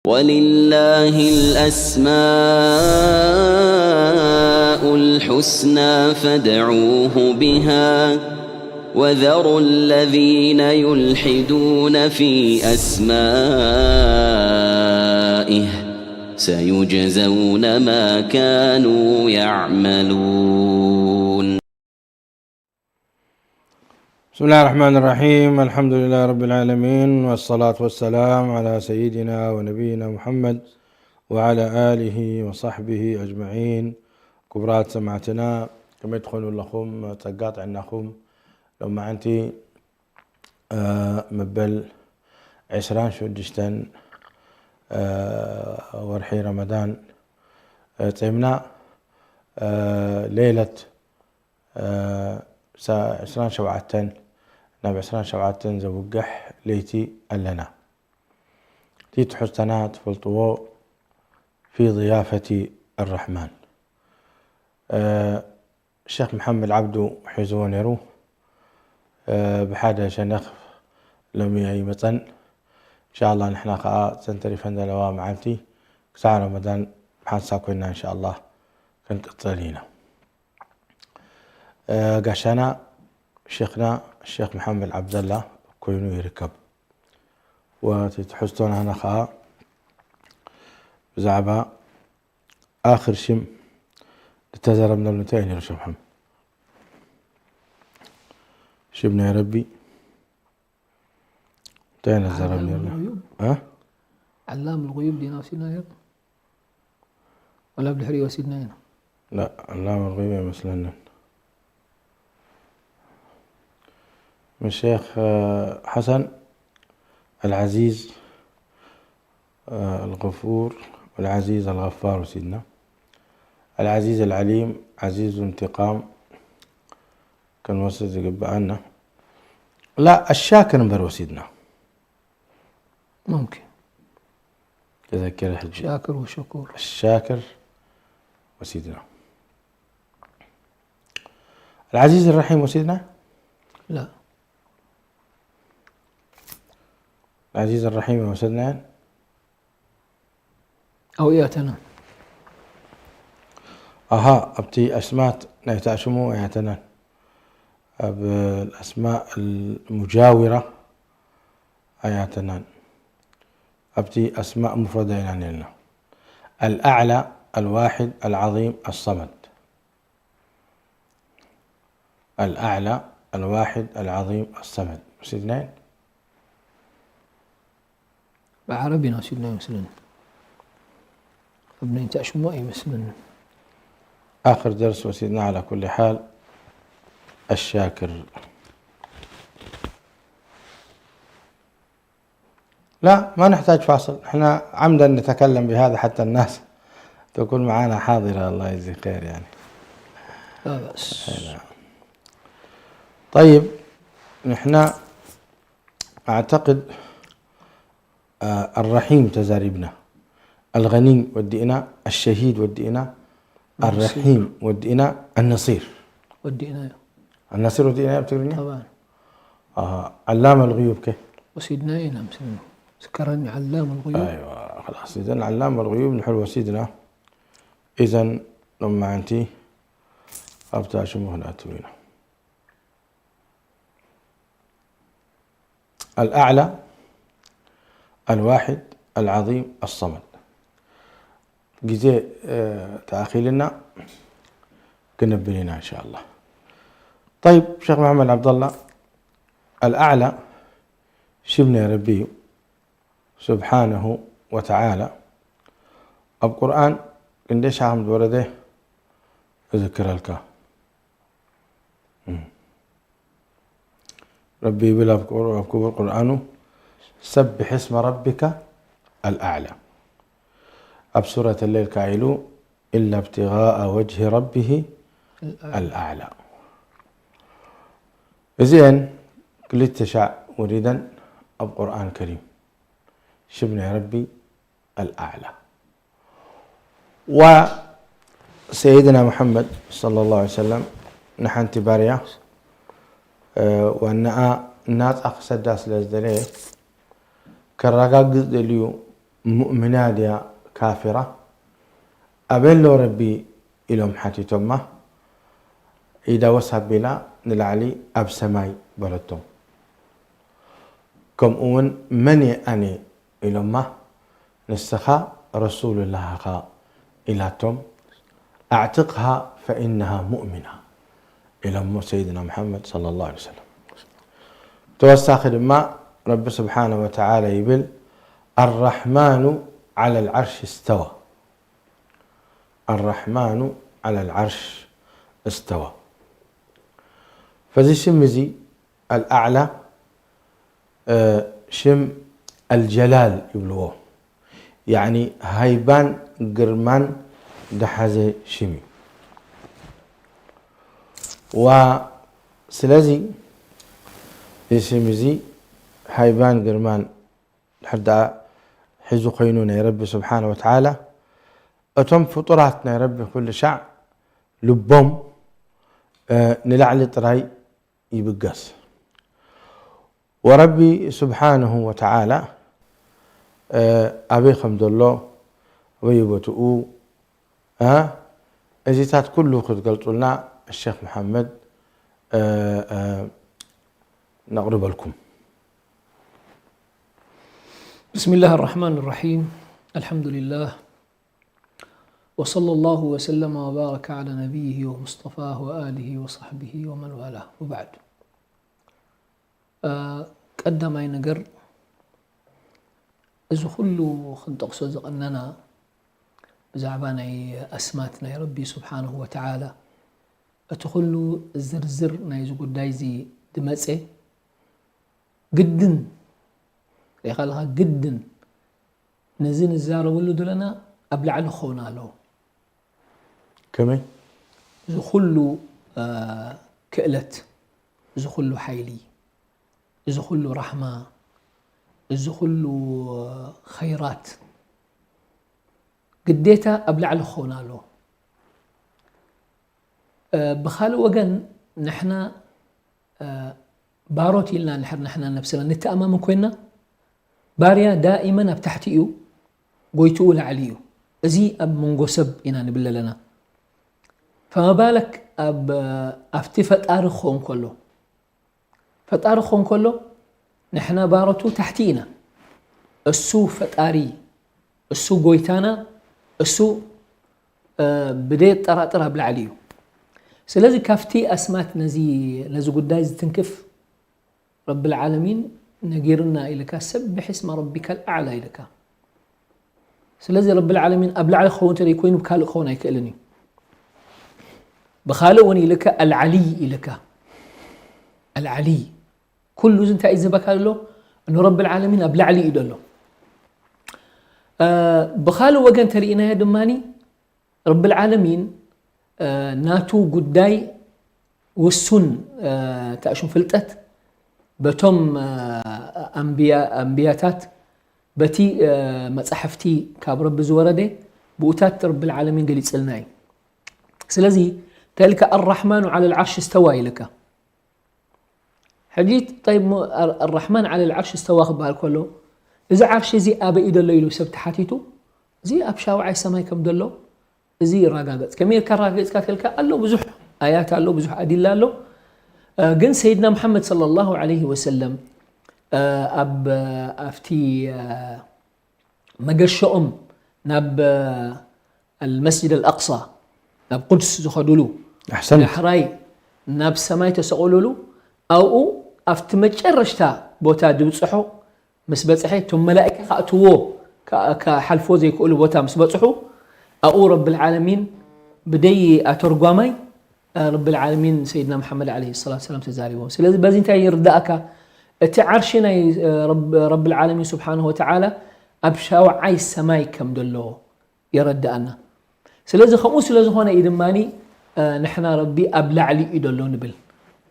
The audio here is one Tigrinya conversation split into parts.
ولله الأسماء الحسنى فادعوه بها، وذروا الذين يلحدون في أسمائه، سيجزون ما كانوا يعملون. بسم الله الرحمن الرحيم. الحمد لله رب العالمين، والصلاة والسلام على سيدنا ونبينا محمد وعلى آله وصحبه أجمعين. ክቡራት ሰማዕትና፣ ከመይ ትኾኑ ኣለኹም? ጸጋ ጥዕናኹም? ሎማዓንቲ፣ እ፣ መበል ዕስራን ሽዱሽተን፣ እ፣ ወርሒ ረመዳን፣ እ፣ ጾምና፣ እ፣ ሌለት እ፣ ሳ-፣ ዕስራን ሸውዓተን ናብ ዕስራን ሸውዓተን ዘውግሕ ለይቲ ኣለና። እቲ ትሕዝቶና ትፈልጥዎ፣ في ضيافة الرحمن። እ፣ ሸኽ መሓመድ ዓብዱ ሒዝዎ ነይሩ። እ፣ ብሓደ ሸነኽ ሎሚ ኣይመጸን። እንሻላ ንሕና ከኣ እተን ተሪፈን ዘለዋ መዓልቲ ክሳዕ ረመዳን ብሓንሳብ ኮይና እንሻላ ክንቅጽል ኢና። እ፣ ጋሻና ሸኽና ሸኽ መሓመድ ዓብደላ ኮይኑ ይርከብ። ወቲ ትሕዝቶና ኸኣ ብዛዕባ ኣኽር ሽም ዝተዘረብናሉ እንታይ እዩ ነይሩ? ሸኽ መሓመድ፣ ሽም ናይ ረቢ እንታይ ነዘረብ علام ነይርና? الغيوب። እ? علام الغيوب ዲና ወሲድና ነይርና? ወላ ብድሕሪኡ ወሲድና ኢና? لا، علام الغيوب ኣይመስለንን። من الشيخ، آه، حسن العزيز، آه، الغفور والعزيز الغفار وسيدنا العزيز العليم عزيز انتقام كان وسط قبعنا. لا، الشاكر نبر وسيدنا. ممكن. تذكر الحج. شاكر وشكور. الشاكر وسيدنا. العزيز الرحيم وسيدنا؟ لا. العزيز الرحيم وسيدنا؟ أو ياتنا. أها، أبتي أسمات نيتا شمو ياتنا. أب الأسماء المجاورة. ኣያተናን ኣብቲ ኣስማእ ሙፍረዳ ኢና ነርና። الأعلى الواحد العظيم الصمد. الأعلى الواحد العظيم الصمد. ወሲድናየን? ብዓረቢ ኢና ወሲድናዮ መስለኒ። ኣብ ናይ እንታይ ሽሙ ኣይመስለኒ። آخر درس وسيدنا على كل حال الشاكر. لا، ما نحتاج فاصل، احنا عمدا نتكلم بهذا حتى الناس تكون معانا حاضرة، الله يجزي خير يعني. لا بأس. أي نعم. طيب، نحن أعتقد، آه، الرحيم تزاربنا، الغني ودئنا، الشهيد ودئنا، النصير. الرحيم ودئنا، النصير. ودئنا. النصير ودئنا بتقولني؟ طبعا. آه، علام الغيوب كيف؟ وسيدنا إيه نعم سيدنا. ذكرني علام الغيوب. أيوة، خلاص، إذن علام الغيوب نحل وسيدنا. إذن لما أنت أبتع شموه لا تبينا. الأعلى الواحد العظيم الصمد. ግዜ፣ እ፣ ተኣኺልና ክንብል ኢና እንሻኣላህ። ጠይብ፣ ሸኽ መሓመድ ዓብደላ፣ ኣልኣዕላ ሽም ናይ ረቢ እዩ፣ ስብሓነሁ ወተዓላ። ኣብ ቁርኣን ክንደይ ሻዕ ከም ዝወረደ እዝክረልካ። እም። ረቢ ይብል ኣብ ቁር-፣ ኣብ ክቡር ቁርኣኑ፣ "ሰብሕ እስመ ረቢከ ኣልኣዕላ።" ኣብ ሱረት ሌል ከኣ ኢሉ፣ "ኢላ ብትጋኣ ወጅሂ ረቢሂ ኣልኣዕላ።" እዚኤን ክልተ ሻዕ ወሪደን ኣብ ቁርኣን ከሪም። ሽም ናይ ረቢ ኣልኣዕላ። ወሰይድና ሙሐመድ ሰለላሁ ዐለይሂ ወሰለም ንሓንቲ ባርያ፣ እ፣ ዋናኣ ናጻ ክሰዳ ስለ ዝደለየ፣ ከረጋግጽ ደልዩ ሙእምና ድያ ካፊራ? ኣበይ ኣሎ ረቢ? ኢሎም ሓቲቶማ። ኢዳ ወስ ኣቢላ ንላዕሊ ኣብ ሰማይ በለቶም። ከምኡ እውን መን እየ ኣነ? ኢሎማ። ንስኻ ረሱሉላህ ኢኻ ኢላቶም። ኣዕትቕሃ ፈኢነሃ ሙእሚና ኢሎሞ ሰይድና ሙሓመድ ሰለላሁ ዐለይሂ ወሰለም። ተወሳኺ ድማ ረቢ ስብሓነ ወተዓላ ይብል፣ ኣራሕማኑ ዓለል ዓርሽ እስተዋ። ኣራሕማኑ ዓለል ዓርሽ እስተዋ። ፈዚ ሽም እዚ ኣልኣዕላ ሽም ኣልጀላል ይብልዎ። ያዕኒ ሃይባን ግርማን ዝሓዘ ሽም እዩ። ዋ ስለዚ እዚ ሽም እዚ ሃይባን ግርማን ድሕር ደኣ ሒዙ ኮይኑ ናይ ረቢ ስብሓነ ወተዓላ፣ እቶም ፍጡራት ናይ ረቢ ኩሉ ሻዕ ልቦም ንላዕሊ ጥራይ ይብገስ። ወረቢ ስብሓንሁ ወተዓላ ኣበይ ከም ዘሎ፣ ኣበይ ቦትኡ፣ እዚታት ኩሉ ክትገልጹልና ሸኽ መሓመድ ነቕርበልኩም። بسم الله الرحمن الرحيم. الحمد لله. وصلى الله وسلم وبارك على نبيه ومصطفاه وآله وصحبه ومن والاه. وبعد. ቀዳማይ ነገር፣ እዚ ኩሉ ክንጠቕሶ ዝቐነና ብዛዕባ ናይ ኣስማት ናይ ረቢ ስብሓንሁ ወተዓላ፣ እቲ ኩሉ ዝርዝር ናይዚ ጉዳይ እዚ ዝመፀ ግድን፣ ሪኢኻ ኣለኻ፣ ግድን ነዚ ንዛረበሉ ዘለና ኣብ ላዕሊ ክኸውን ኣለዎ። ከመይ? እዚ ኩሉ ክእለት፣ እዚ ኩሉ ሓይሊ፣ እዚ ኩሉ ራሕማ፣ እዚ ኩሉ ኸይራት ግዴታ ኣብ ላዕሊ ክኸውን ኣለዎ። ብኻልእ ወገን ንሕና ባሮት ኢልና ንድሕር ንሕና ነብስና ንተኣማመን ኮይንና፣ ባርያ ዳኢመን ኣብ ታሕቲ እዩ፣ ጎይትኡ ላዕሊ እዩ። እዚ ኣብ መንጎ ሰብ ኢና ንብል ኣለና። ፈመባለክ ኣብቲ ፈጣሪ ክኸውን ከሎ፣ ፈጣሪ ክኾን ከሎ ንሕና ባሮቱ ታሕቲ ኢና። እሱ ፈጣሪ፣ እሱ ጎይታና፣ እሱ ብደይ ጠራጥር ኣብ ላዕሊ እዩ። ስለዚ ካብቲ ኣስማት ነዚ ነዚ ጉዳይ ዝትንክፍ ረብል ዓለሚን ነጊርና ኢልካ፣ ሰብሕ እስማ ረቢካ ኣልኣዕላ ኢልካ። ስለዚ ረብል ዓለሚን ኣብ ላዕሊ ክኸውን እንተዘይ ኮይኑ ብካልእ ክኸውን ኣይክእልን እዩ። ብኻልእ እውን ኢልካ ኣልዓሊይ ኢልካ፣ ኣልዓሊይ ኩሉ እዚ እንታይ እዩ ዝህበካ ዘሎ? ንረብል ዓለሚን ኣብ ላዕሊ እዩ ዘሎ። ብኻልእ ወገን ተሪኢናዮ ድማ ረብል ዓለሚን ናቱ ጉዳይ ውሱን ተእሹም ፍልጠት በቶም ኣንብያታት በቲ መጻሕፍቲ ካብ ረቢ ዝወረደ ብኡታት ረብል ዓለሚን ገሊጽልና እዩ። ስለዚ እንታይ ኢልካ ኣራሕማኑ ዓለል ዓርሽ እስተዋ ኢልካ። ሕጂ ጠይብ ኣራሕማን ዓለል ዓርሽ እስተዋ ክበሃል ከሎ እዚ ዓርሽ እዚ ኣበይ እዩ ዘሎ ኢሉ ሰብ ተሓቲቱ፣ እዚ ኣብ ሻውዓይ ሰማይ ከም ዘሎ እዚ ይረጋገጽ። ከመይ ኢልካ ኣረጋገጽካ ተልካ ኣሎ ብዙሕ ኣያት ኣሎ ብዙሕ ኣዲላ ኣሎ። ግን ሰይድና መሓመድ ሰለላሁ ዐለይሂ ወሰለም ኣብ ኣብቲ መገሸኦም ናብ ኣልመስጅድ ኣልኣቅሳ ናብ ቁድስ ዝኸዱሉ ኣሕሰንት። ዳሕራይ ናብ ሰማይ ተሰቐሉሉ ኣብኡ ኣብቲ መጨረሽታ ቦታ ድብፅሖ ምስ በፅሐ እቶም መላእካ ክኣትዎ ክሓልፍዎ ዘይክእሉ ቦታ ምስ በፅሑ ኣብኡ ረብል ዓለሚን ብደይ ኣተርጓማይ ረብል ዓለሚን ሰይድና መሓመድ ዓለይሂ ሰላቱ ሰላም ተዛሪቦም። ስለዚ በዚ እንታይ ይርዳእካ? እቲ ዓርሺ ናይ ረብል ዓለሚን ስብሓንሁ ወተዓላ ኣብ ሻውዓይ ሰማይ ከም ዘሎ የረድኣና። ስለዚ ከምኡ ስለ ዝኾነ እዩ ድማ ንሕና ረቢ ኣብ ላዕሊ እዩ ዘሎ ንብል።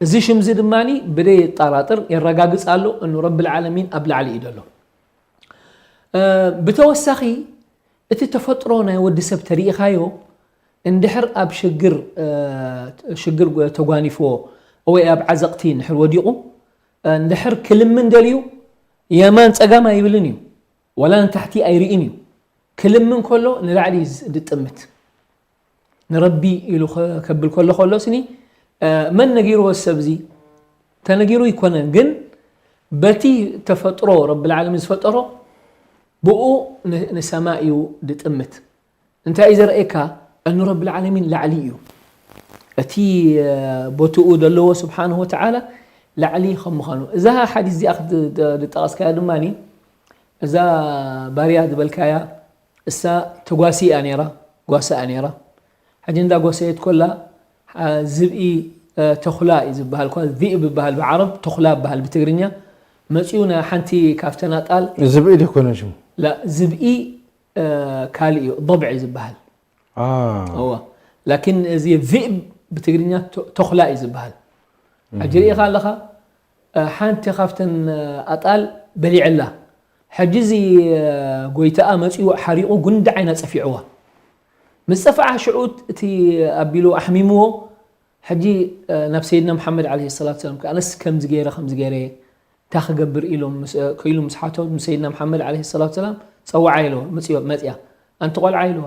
እዚ ሽምዚ ድማ ብደይ የጣራጥር የረጋግፅ ኣሎ እኑ ረብል ዓለሚን ኣብ ላዕሊ እዩ ዘሎ። ብተወሳኺ እቲ ተፈጥሮ ናይ ወዲ ሰብ ተሪኢኻዮ እንድሕር ኣብ ሽግር ሽግር ተጓኒፍዎ ወይ ኣብ ዓዘቕቲ እንድሕር ወዲቑ እንድሕር ክልምን ደልዩ የማን ፀጋም ኣይብልን እዩ። ወላ ንታሕቲ ኣይርእን እዩ። ክልምን ከሎ ንላዕሊ እዩ ዝጥምት። ንረቢ ኢሉ ከ-፣ ከብል ከሎ ከሎ ስኒ፣ እ፣ መን ነጊርዎ ሰብዚ? ተነጊሩ ኣይኮነን፣ ግን በቲ ተፈጥሮ ረብል ዓለሚን ዝፈጠሮ ብኡ ን-፣ ንሰማይ እዩ ዝጥምት። እንታይ እዩ ዘርእየካ? እኑ ረብል ዓለሚን ላዕሊ እዩ። እቲ፣ እ፣ ቦትኡ ዘለዎ ስብሓንሁ ወተዓላ ላዕሊ ከም ምዃኑ። እዛ ሓዲስ እዚኣ ክት-፣ ድ-፣ ድጠቐስካያ ድማኒ፣ እዛ ባርያ ዝበልካያ፣ እሳ ተጓሲ እያ ነይራ፣ ጓሳ እያ ነይራ። ሕጂ እንዳ ጓሰየት ኮላ፣ ሓ-፣ ዝብኢ፣ እ፣ ተኹላ እዩ ዝበሃል፣ እኳ ዚእብ ይበሃል ብዓረብ፣ ተኹላ ይበሃል ብትግርኛ። መጺኡ ናይ ሓንቲ ካብተን ኣጣል ዝብኢ ዶ ይኮነ ሽሙ? ላ፣ ዝብኢ፣ እ፣ ካልእ እዩ፣ ضبع እዩ ዝበሃል። አ። እዋ። ላኪን እዚ ዚእብ ብትግርኛ ተ-፣ ተኹላ እዩ ዝበሃል። ሕጂ ርኢኻ ኣለኻ፣ እ፣ ሓንቲ ካብተን፣ እ፣ ኣጣል በሊዐላ። ሕጂ እዚ፣ እ፣ ጎይታኣ መጺኡ ሓሪቑ ጉንዲ ዓይና ጸፊዕዋ። ምስ ጸፍዓ ሽዑ እቲ ኣቢሉ ኣሕሚምዎ። ሕጂ፣ እ፣ ናብ ሰይድና መሓመድ ዓለይሂ ሰላቱ ሰላም፣ ኣነስ ከምዚ ገይረ፣ ከምዚ ገይረ፣ እንታይ ክገብር ኢሎም ምስ፣ እ፣ ክኢሉ ምስ ሓቶ፣ ንሰይድና መሓመድ ዓለይሂ ሰላቱ ሰላም ጸውዓ ኢለዎ፣ መጽዮ-፣ መጽያ። ኣንቲ ቆልዓ ኢለዋ።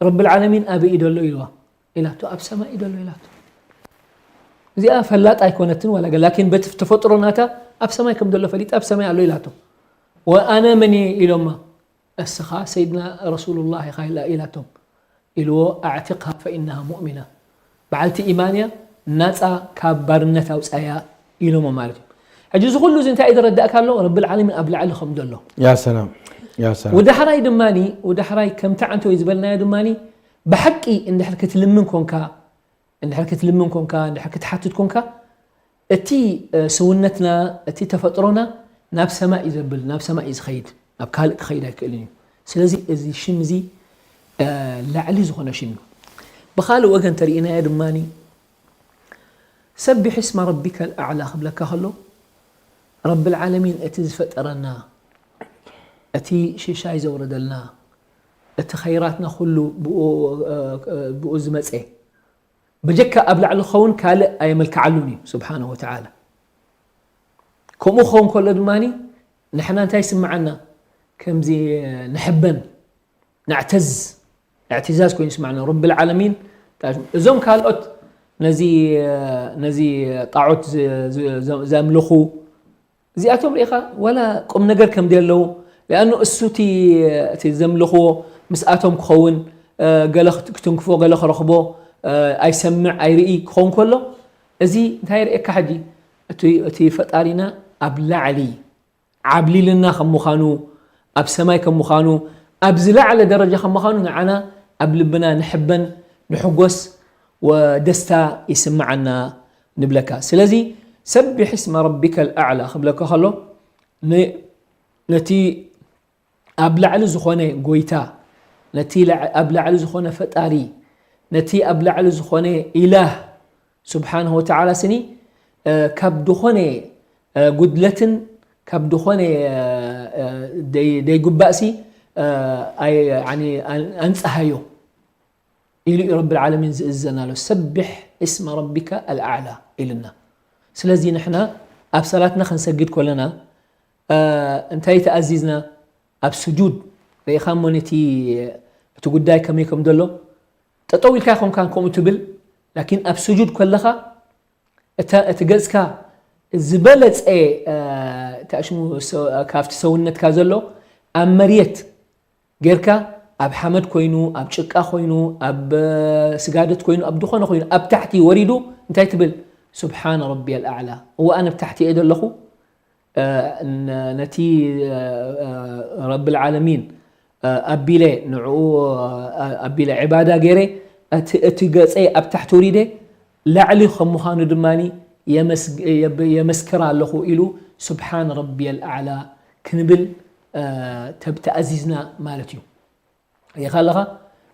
ረብል ዓለሚን ኣበይ እዩ ዘሎ ኢልዋ? ኢላቶ፣ ኣብ ሰማይ እዩ ዘሎ ኢላቶ። እዚኣ ፈላጥ ኣይኮነትን ዋላ ገለ፣ ላኪን በቲ ተፈጥሮ ናታ ኣብ ሰማይ ከም ዘሎ ፈሊጣ ኣብ ሰማይ ኣሎ ኢላቶ። ወኣነ መን እየ ኢሎማ? እስኻ ሰይድና ረሱሉላህ ኢኻ ኢላ-፣ ኢላቶም። ኢልዎ፣ ኣዕቲቅሃ ፈኢነሃ ሙእሚና። በዓልቲ ኢማን እያ፣ ናጻ ካብ ባርነት ኣውጻያ ኢሎሞ ማለት እዩ። ሕጂ እዚ ኩሉ እዚ እንታይ እዩ ዘረዳእካ ኣሎ? ረብል ዓለሚን ኣብ ላዕሊ ከም ዘሎ። ያ ሰላም፣ ያ ሰላም። ወዳሕራይ ድማኒ፣ ወዳሕራይ ከምቲ ዓንተወይ ዝበልናዮ ድማኒ፣ ብሓቂ እንድሕር ክትልምን ኮንካ፣ እንድሕር ክትልምን ኮንካ፣ እንድሕር ክትሓትት ኮንካ፣ እቲ፣ እ፣ ሰውነትና፣ እቲ ተፈጥሮና ናብ ሰማይ እዩ ዘብል፣ ናብ ሰማይ እዩ ዝኸይድ፣ ናብ ካልእ ክኸይድ ኣይክእልን እዩ። ስለዚ እዚ ሽም እዚ፣ እ፣ ላዕሊ ዝኾነ ሽም እዩ። ብኻልእ ወገን ተርእናዮ ድማኒ፣ ሰቢሕ እስመ ረቢከ ኣልኣዕላ ክብለካ ከሎ፣ ረብል ዓለሚን እቲ ዝፈጠረና፣ እቲ ሽሻይ ዘውረደልና፣ እቲ ኸይራትና ኩሉ ብኡ፣ እ፣ እ፣ ብኡ ዝመጸ፣ በጀካ ኣብ ላዕሊ ክኸውን ካልእ ኣየመልክዓሉን እዩ፣ ስብሓነሁ ወተዓላ። ከምኡ ክኸውን ከሎ ድማኒ፣ ንሕና እንታይ ይስምዓና? ከምዚ ንሕበን፣ ነዕተዝ፣ እዕትዛዝ ኮይኑ ይስምዓና። ረብል ዓለሚን፣ እዞም ካልኦት ነዚ፣ ነዚ ጣዖት ዝ-፣ ዝ-፣ ዝ-፣ ዘምልኹ፣ እዚኣቶም ርኢኻ ዋላ ቁም ነገር ከም ደለዉ፣ ሊኣኑ እሱ እቲ፣ እቲ ዘምልኽዎ ምስኣቶም ክኸውን፣ እ፣ ገለ ክት-፣ ክትንክፎ፣ ገለ ክረኽቦ፣ እ፣ ኣይሰምዕ፣ ኣይርኢ ክኸውን ከሎ፣ እዚ እንታይ የርእየካ ሕጂ? እቲ፣ እቲ ፈጣሪና ኣብ ላዕሊ ዓብሊልና ከም ምዃኑ፣ ኣብ ሰማይ ከም ምዃኑ፣ ኣብ ዝለዓለ ደረጃ ከም ምዃኑ ንዓና ኣብ ልብና ንሕበን፣ ንሕጎስ፣ ወደስታ ይስምዓና ንብለካ። ስለዚ ሰቢሕ እስመ ረቢከ ልኣዕላ ክብለካ ከሎ፣ ን-፣ ነቲ ኣብ ላዕሊ ዝኾነ ጎይታ፣ ነቲ ላዕ-፣ ኣብ ላዕሊ ዝኾነ ፈጣሪ፣ ነቲ ኣብ ላዕሊ ዝኾነ ኢላህ ስብሓንሁ ወተዓላ ስኒ፣ እ፣ ካብ ድኾነ፣ እ፣ ጉድለትን ካብ ድኾነ፣ እ፣ እ፣ ደይ-፣ ደይግባእሲ፣ እ፣ ኣይ-፣ ያኒ ኣን-፣ ኣንጽሃዮ ኢሉ እዩ ረብል ዓለሚን ዝእዝዘና ኣሎ። ሰቢሕ እስመ ረቢከ ኣልኣዕላ ኢልና። ስለዚ ንሕና ኣብ ሰላትና ክንሰግድ ከለና፣ እ፣ እንታይ ተኣዚዝና? ኣብ ስጁድ ርኢኻ እሞ ነቲ፣ እቲ ጉዳይ ከመይ ከም ዘሎ ጠጠው ኢልካ ኣይኮንካን ከምኡ ትብል፣ ላኪን ኣብ ስጁድ ከለኻ እታ፣ እቲ ገጽካ ዝበለጸ፣ እ፣ እቲ ኣሽሙ ሰ-፣ ካብቲ ሰውነትካ ዘሎ ኣብ መርየት ጌርካ፣ ኣብ ሓመድ ኮይኑ፣ ኣብ ጭቃ ኮይኑ፣ ኣብ፣ እ፣ ስጋደት ኮይኑ፣ ኣብ ዝኾነ ኮይኑ፣ ኣብ ታሕቲ ወሪዱ እንታይ ትብል? ስብሓነ ረቢየል ኣዕላ። እወ፣ ኣነ ኣብ ታሕቲ እየ ዘለኹ፣ እ፣ ነ-፣ ነቲ፣ እ፣ እ፣ ረብል ዓለሚን፣ እ፣ ኣቢለ፣ ንዕኡ፣ እ፣ ኣቢለ ዕባዳ ገይረ፣ እቲ፣ እቲ ገጸይ ኣብ ታሕቲ ወሪደ፣ ላዕሊ ከም ምዃኑ ድማኒ የመስግ-፣ የብ-፣ የመስክር ኣለኹ ኢሉ፣ ስብሓን ረቢየል ኣዕላ ክንብል፣ እ፣ ተብ-፣ ተኣዚዝና ማለት እዩ። ርኢኻ ኣለኻ?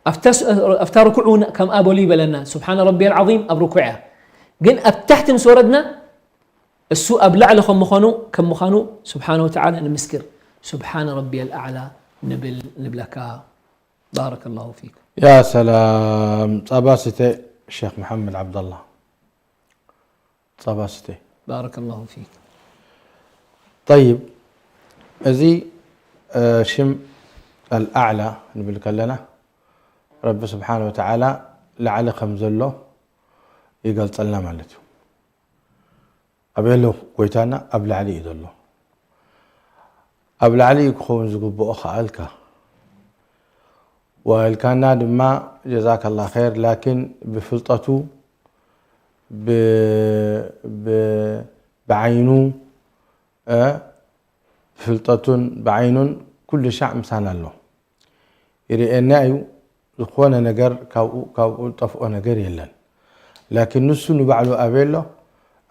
ኣብታ ስ-፣ ኣብታ ርኩዕ እውን ከምኣ በሉ ይበለና። ስብሓነ ረቢየል ዓዚም ኣብ ርኩዕ እያ። ግን ኣብ ታሕቲ ምስ ወረድና፣ እሱ ኣብ ላዕሊ ከም ምዃኑ፣ ከም ምዃኑ ስብሓነ ወተዓላ ንምስክር። ስብሓነ ረቢየል ኣዕላ ንብል፣ ንብለካ። ባረከላሁ ፊኩም። ያ ሰላም። ጸባ ስተ ሼኽ መሓመድ ዓብደላ። ጸባ ስተ። ባረከላሁ ፊኩም። ጠይብ፣ እዚ ሽም ኣልኣዕላ ንብል ከለና ረቢ ስብሓን ወተዓላ ላዕሊ ከም ዘሎ ይገልጸልና ማለት እዩ። ኣበይ ኣሎ ጎይታና? ኣብ ላዕሊ እዩ ዘሎ። ኣብ ላዕሊ እዩ ክኸውን ዝግብኦ ከኣልካ ዋልካና ድማ ጀዛከላ ኸይር። ላኪን ብፍልጠቱ ብ- ብ- ብዓይኑ እ፣ ብፍልጠቱን ብዓይኑን ኩሉ ሻዕ ምሳና ኣሎ። ይርእየና እዩ። ዝኾነ ነገር ካብኡ ካብኡ ዝጠፍኦ ነገር የለን። ላኪን ንሱ ንባዕሉ ኣበይ ኣሎ?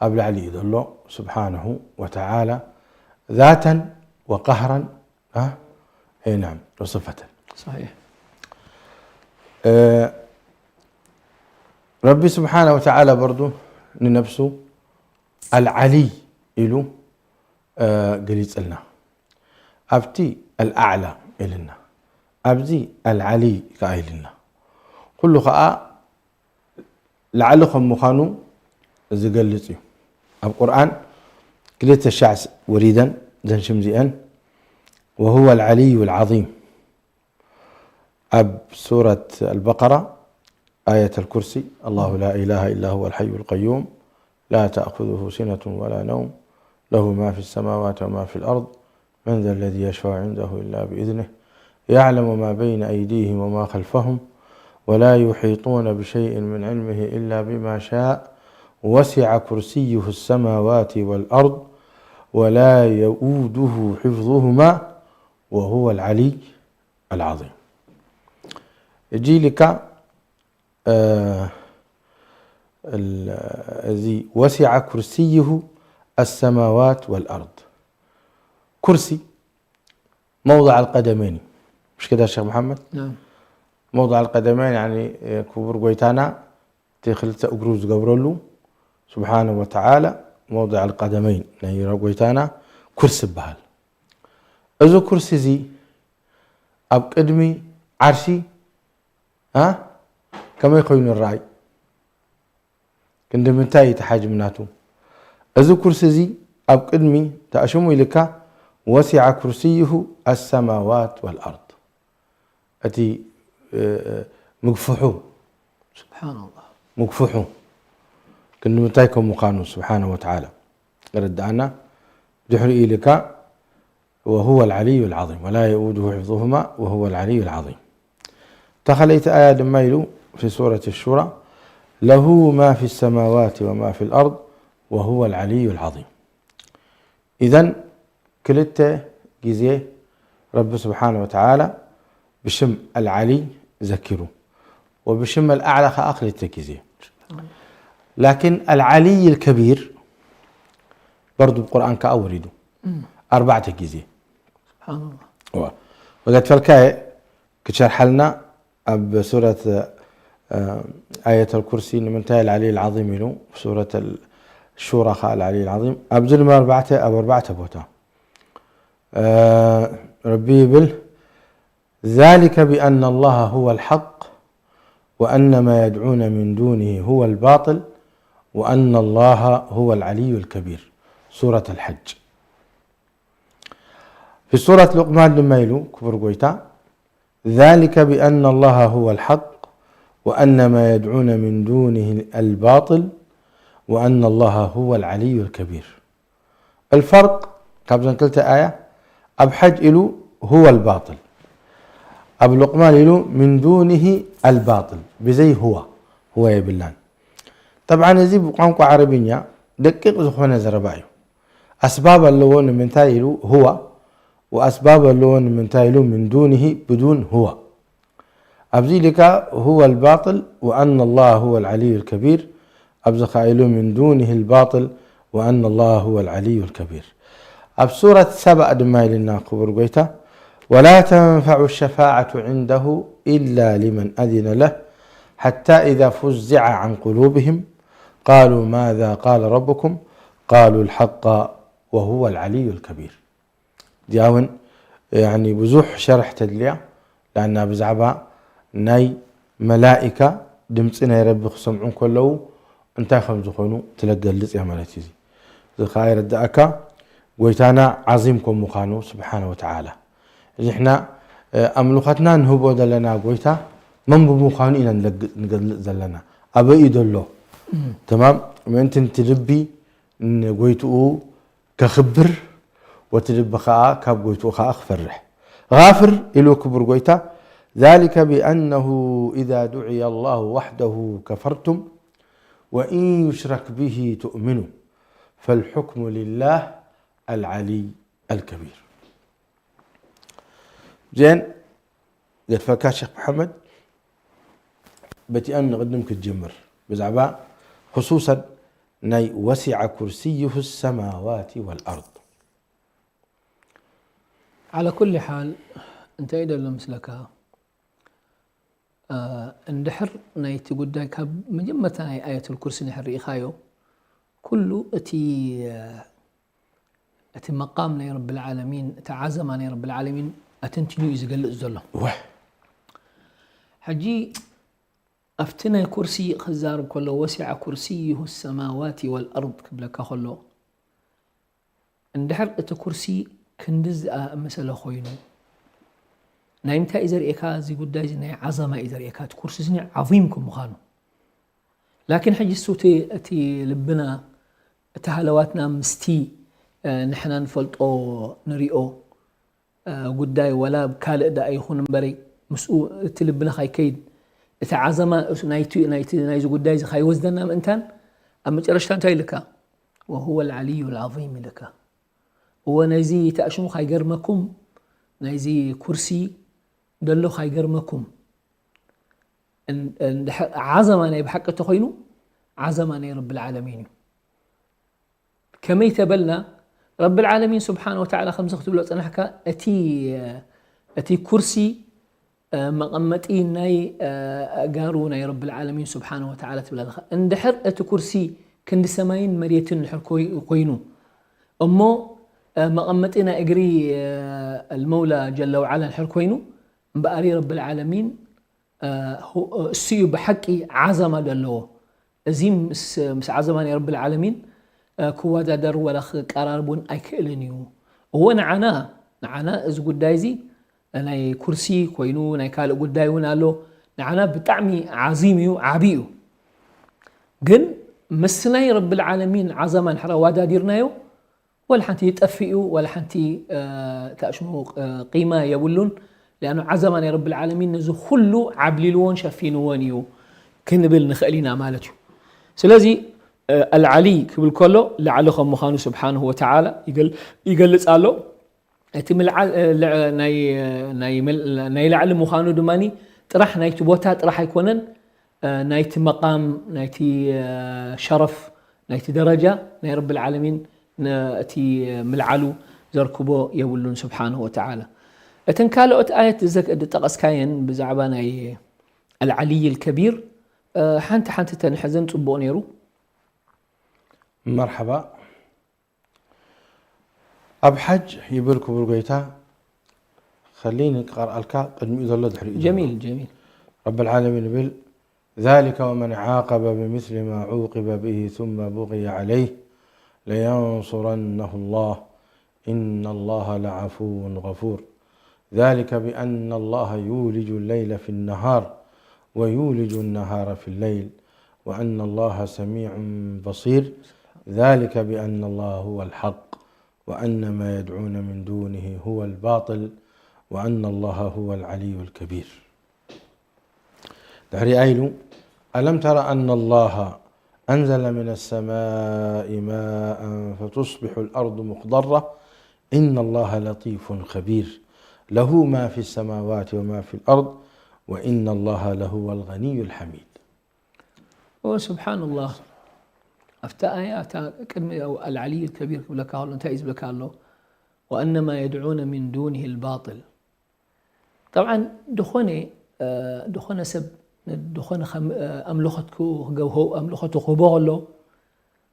ኣብ ላዕሊ እዩ ዘሎ ስብሓንሁ ወተዓላ ዛተን ወቃህራን። እ፣ እ፣ ናም ወስፈተን። صحيح. እ፣ ረቢ ስብሓነ ወተዓላ በርዱ ንነብሱ ኣልዓሊይ ኢሉ እ፣ ገሊጽልና። ኣብቲ ኣልኣዕላ ኢልና፣ ኣብዚ ኣልዓሊይ ከኣ ኢልና። ኩሉ ከኣ ላዕሊ ከም ምዃኑ ዝገልጽ እዩ። ኣብ ቁርኣን ክልተ ሻዕ ወሪደን ዘን ሽም እዚአን وهو العلي العظيم ኣብ ሱረት ኣልበቀራ ኣየት ኣልኩርሲ الله لا إله إلا هو الحي القيوم لا تأخذه سنة ولا نوم له ما في السماوات وما في الأرض من ذا الذي يشفع عنده إلا بإذنه يعلم ما بين أيديهم وما خلفهم ولا يحيطون بشيء من علمه إلا بما شاء وسع كرسيه السماوات والأرض ولا يؤوده حفظهما وهو العلي العظيم. እጂ ኢልካ እዚ وسع كرسيه السماوات والأرض ኩርሲ موضع القدمين እዩ። مش كده شيخ محمد؟ نعم. موضع القدمين يعني ክቡር ጎይታና እቲ ክልተ እግሩ ዝገብረሉ ስብሓነ ወተዓላ موضع القدمين ናይ ጎይታና ኩርሲ ይበሃል። እዚ ኩርሲ እዚ ኣብ ቅድሚ ዓርሺ እ፣ ከመይ ኮይኑ ይረኣይ? ክንዲ ምንታይ እዩ እቲ ሓጅም ናቱ? እዚ ኩርሲ እዚ ኣብ ቅድሚ ተኣሽሙ ኢልካ وسع كرسيه السماوات والأرض እቲ እ፣ እ፣ ምግፍሑ سبحان الله. ምግፍሑ ክንዲ ምንታይ ከም ምዃኑ ስብሓነ ወተዓላ የረድኣና። ድሕሪኡ ኢልካ وهو العلي العظيم ولا يؤوده حفظهما وهو العلي العظيم እታ ካልኣይቲ ኣያ ድማ ኢሉ في سورة الشورى له ما في السماوات وما في الأرض وهو العلي العظيم إذن ክልተ ግዜ ረቢ ስብሓነ ወተዓላ ብሽም ኣልዓሊ ዘኪሩ ወብሽም ኣልኣዕላ ኸዓ ክልተ ግዜ ላኪን ኣልዓሊ ልከቢር በርዱ ብቁርኣን ከኣ ወሪዱ ኣርባዕተ ግዜ سبحان الله. እዋ መገድፈልካ ክትሸርሓልና ኣብ ሱረት ኣየት ኣልኩርሲ ንምንታይ ኣልዓሊ ልዓዚም ኢሉ ሱረት ሹራ ከዓ ኣልዓሊ ልዓዚም ኣብዚ ድማ ኣርባዕተ ኣብ ኣርባዕተ ቦታ ረቢ ይብል ذلك بأن الله هو الحق وأن ما يدعون من دونه هو الباطل وأن الله هو العلي الكبير سورة الحج في سورة لقمان ድማ ኢሉ ክቡር ጎይታ ذلك بأن الله هو الحق وأن ما يدعون من دونه الباطل وأن الله هو العلي الكبير الفرق ካብዘን ክልተ ኣያ ኣብ ሓጅ ኢሉ هو الباطل ኣብ ሉቅማን ኢሉ من دونه الباطل ብዘይ هو هو የብላን طبعا እዚ ብቋንቋ ዓረብኛ ደቂቕ ዝኾነ ዘረባ እዩ ኣስባብ ኣለዎ ንምንታይ ኢሉ هو وأسباب ኣለዎ ንምንታይ ኢሉ من دونه بدون هو ኣብዚ ኢልካ هو الباطل وأن الله هو العلي الكبير ኣብዚ ኸዓ ኢሉ من دونه الباطل وأن الله هو العلي الكبير ኣብ ሱረት ሰባእ ድማ ኢልና ክቡር ጎይታ ولا تنفع الشفاعة عنده إلا لمن أذن له حتى إذا فزع عن قلوبهم قالوا ماذا قال ربكم قالوا الحق وهو العلي الكبير እዚኣ እውን ያኒ ብዙሕ ሸርሕ ተድልያ ላና ብዛዕባ ናይ መላኢካ ድምፂ ናይ ረቢ ክሰምዑ እንከለዉ እንታይ ከም ዝኾኑ ትለገልፅ እያ ማለት እዩ እዚ ከዓ ይረዳእካ ጎይታና ዓዚም ከም ምዃኑ ስብሓነ ወተዓላ ሕጂ ንሕና፣ እ፣ ኣምልኾትና ንህቦ ዘለና ጎይታ መን ብምዃኑ ኢና ንለግ-፣ ንገልጽ ዘለና። ኣበይ እዩ ዘሎ? ተማም፣ ምእንቲ እቲ ልቢ ንጎይትኡ ከኽብር፣ ወቲ ልቢ ኸኣ ካብ ጎይትኡ ኸኣ ክፈርሕ። غافر ኢሉ ክቡር ጎይታ፣ ذلك بأنه إذا دعي الله وحده كفرتم وإن يشرك به تؤمنوا فالحكم لله العلي الكبير. ዜን ገድፈካ ሸኽ መሓመድ፣ በቲኣን ንቕድም ክትጅምር ብዛዕባ خصوصا ናይ وسع كرسيه السماوات والأرض. على كل حال، እንታይ ደሎ ምስለካ፣ እ፣ እንድሕር ናይቲ ጉዳይ ካብ መጀመርታ ናይ ኣየቱል ኩርሲ እንድሕር ርኢኻዮ፣ ኩሉ እቲ፣ እ፣ እቲ መቃም ናይ ረብል ዓለሚን፣ እቲ ዓዘማ ናይ ረብል ዓለሚን ኣተንቲኑ እዩ ዝገልጽ ዘሎ። ወህ። ሕጂ ኣብቲ ናይ ኩርሲ ክዛረብ ከሎ፣ وسع كرسيه السماوات والأرض ክብለካ ከሎ፣ እንድሕር እቲ ኩርሲ ክንዲ ዝኣመሰለ ኮይኑ፣ ናይ ምንታይ እዩ ዘርእየካ? እዚ ጉዳይ እዚ ናይ ዓዘማ እዩ ዘርእየካ፣ እቲ ኩርሲ እዚ ዓዚም ከም ምዃኑ። ላኪን ሕጂ እሱ እቲ፣ እቲ ልብና፣ እቲ ሃለዋትና ምስቲ፣ እ፣ ንሕና ንፈልጦ፣ ንሪኦ፣ እ፣ ጉዳይ፣ ወላ ካልእ ደኣ ይኹን እምበረይ፣ ምስኡ እቲ ልብና ካይከይድ፣ እቲ ዓዘማ እሱ ናይቲ፣ ናይቲ፣ ናይዚ ጉዳይ እዚ ካይወስደና ምእንታን፣ ኣብ መጨረሽታ እንታይ ኢልካ? وهو العلي العظيم ኢልካ። እወ፣ ናይዚ ተኣሽሙ ካይገርመኩም፣ ናይዚ ኩርሲ ደሎ ካይገርመኩም። እን-፣ እንድሕር ዓዘማ ናይ ብሓቂ ተኾይኑ፣ ዓዘማ ናይ ረብል ዓለሚን እዩ። ከመይ ተበልና፣ ረብል ዓለሚን ስብሓነ ወተዓላ ከምዚ ክትብሎ ጸናሕካ፣ እቲ፣ እቲ ኩርሲ፣ እ፣ መቐመጢ ናይ፣ እ፣ ኣእጋሩ ናይ ረብል ዓለሚን ስብሓነ ወተዓላ ትብል ኣለኻ። እንድሕር እቲ ኩርሲ ክንዲ ሰማይን መሬትን እንድሕር ኮይ-፣ ኮይኑ፣ እሞ፣ እ፣ መቐመጢ ናይ እግሪ፣ እ፣ ኣልመውላ ጀለ ወዓላ እንድሕር ኮይኑ፣ እምበኣሪ ረብል ዓለሚን፣ እ፣ ሁ-፣ እሱ እዩ ብሓቂ ዓዘማ ዘለዎ። እዚ ምስ፣ ምስ ዓዘማ ናይ ረብል ዓለሚን፣ እ፣ ክወዳደር ወላ ክቀራረብ እውን ኣይክእልን እዩ። እወ፣ ንዓና፣ ንዓና እዚ ጉዳይ እዚ ናይ ኩርሲ ኮይኑ፣ ናይ ካልእ ጉዳይ እውን ኣሎ። ንዓና ብጣዕሚ ዓዚም እዩ፣ ዓቢ እዩ። ግን ምስ ናይ ረብል ዓለሚን ዓዘማ እንድሕር ኣወዳዲርናዮ፣ ወላ ሓንቲ ይጠፍእ እዩ፣ ወላ ሓንቲ፣ እ፣ ተኣሽሙ፣ እ፣ ቂማ የብሉን። ሊኣኑ ዓዘማ ናይ ረብል ዓለሚን ነዚ ኩሉ ዓብሊልዎን ሸፊንዎን እዩ ክንብል ንኽእል ኢና ማለት እዩ። ስለዚ፣ እ፣ ኣልዓሊ ክብል ከሎ ላዕሊ ከም ምዃኑ ስብሓንሁ ወተዓላ ይገል-፣ ይገልጽ ኣሎ። እቲ ምልዓል፣ እ፣ ል-፣ ናይ፣ ናይ ምል-፣ ናይ ላዕሊ ምዃኑ ድማ ጥራሕ ናይቲ ቦታ ጥራሕ ኣይኮነን፣ እ፣ ናይቲ መቃም፣ ናይቲ፣ እ፣ ሸረፍ፣ ናይቲ ደረጃ ናይ ረብል ዓለሚን ን-፣ እቲ ምልዓሉ ዘርክቦ የብሉን ስብሓንሁ ወተዓላ። እተን ካልኦት ኣየት ዘክ-፣ ዝጠቐስካየን ብዛዕባ ናይ ኣልዓሊይ ልከቢር፣ እ፣ ሓንቲ ሓንቲ ተንሕዘን ጽቡቕ ነይሩ። መርሓባ። ኣብ ሓጅ ይብል ክቡር ጎይታ፣ ኸሊኒ ክቐርኣልካ፣ ቅድሚኡ ዘሎ ድሕሪኡ ዘሎ። ጀሚል፣ ጀሚል። ረብል ዓለሚን ይብል፣ ذلك ومن عاقب بمثل ما عوقب به ثم بغي عليه لينصرنه الله إن الله لعفو غفور. ذلك بأن الله يولج الليل في النهار ويولج النهار في الليل وأن الله سميع بصير. ذلك بأن الله هو الحق وأن ما يدعون من دونه هو الباطل وأن الله هو العلي الكبير. ድሕሪኣ ኢሉ، ألم تر أن الله أنزل من السماء ماء فتصبح الأرض مخضرة إن الله لطيف خبير له ما في السماوات وما في الأرض وإن الله لهو الغني الحميد. ወስብሓንላህ፣ ኣብታ ኣያ እታ ቅድሚ ኣልዓሊይ ከቢር ክብለካ ከሎ እንታይ እዩ ዝብለካ ኣሎ? وأن ما يدعون من دونه الباطل። ጠብዓን፣ ድኾነ፣ እ፣ ድኾነ ሰብ፣ ድኾነ ከም፣ እ፣ ኣምልኾት ክገ-፣ ኣምልኾቱ ክህቦ ከሎ፣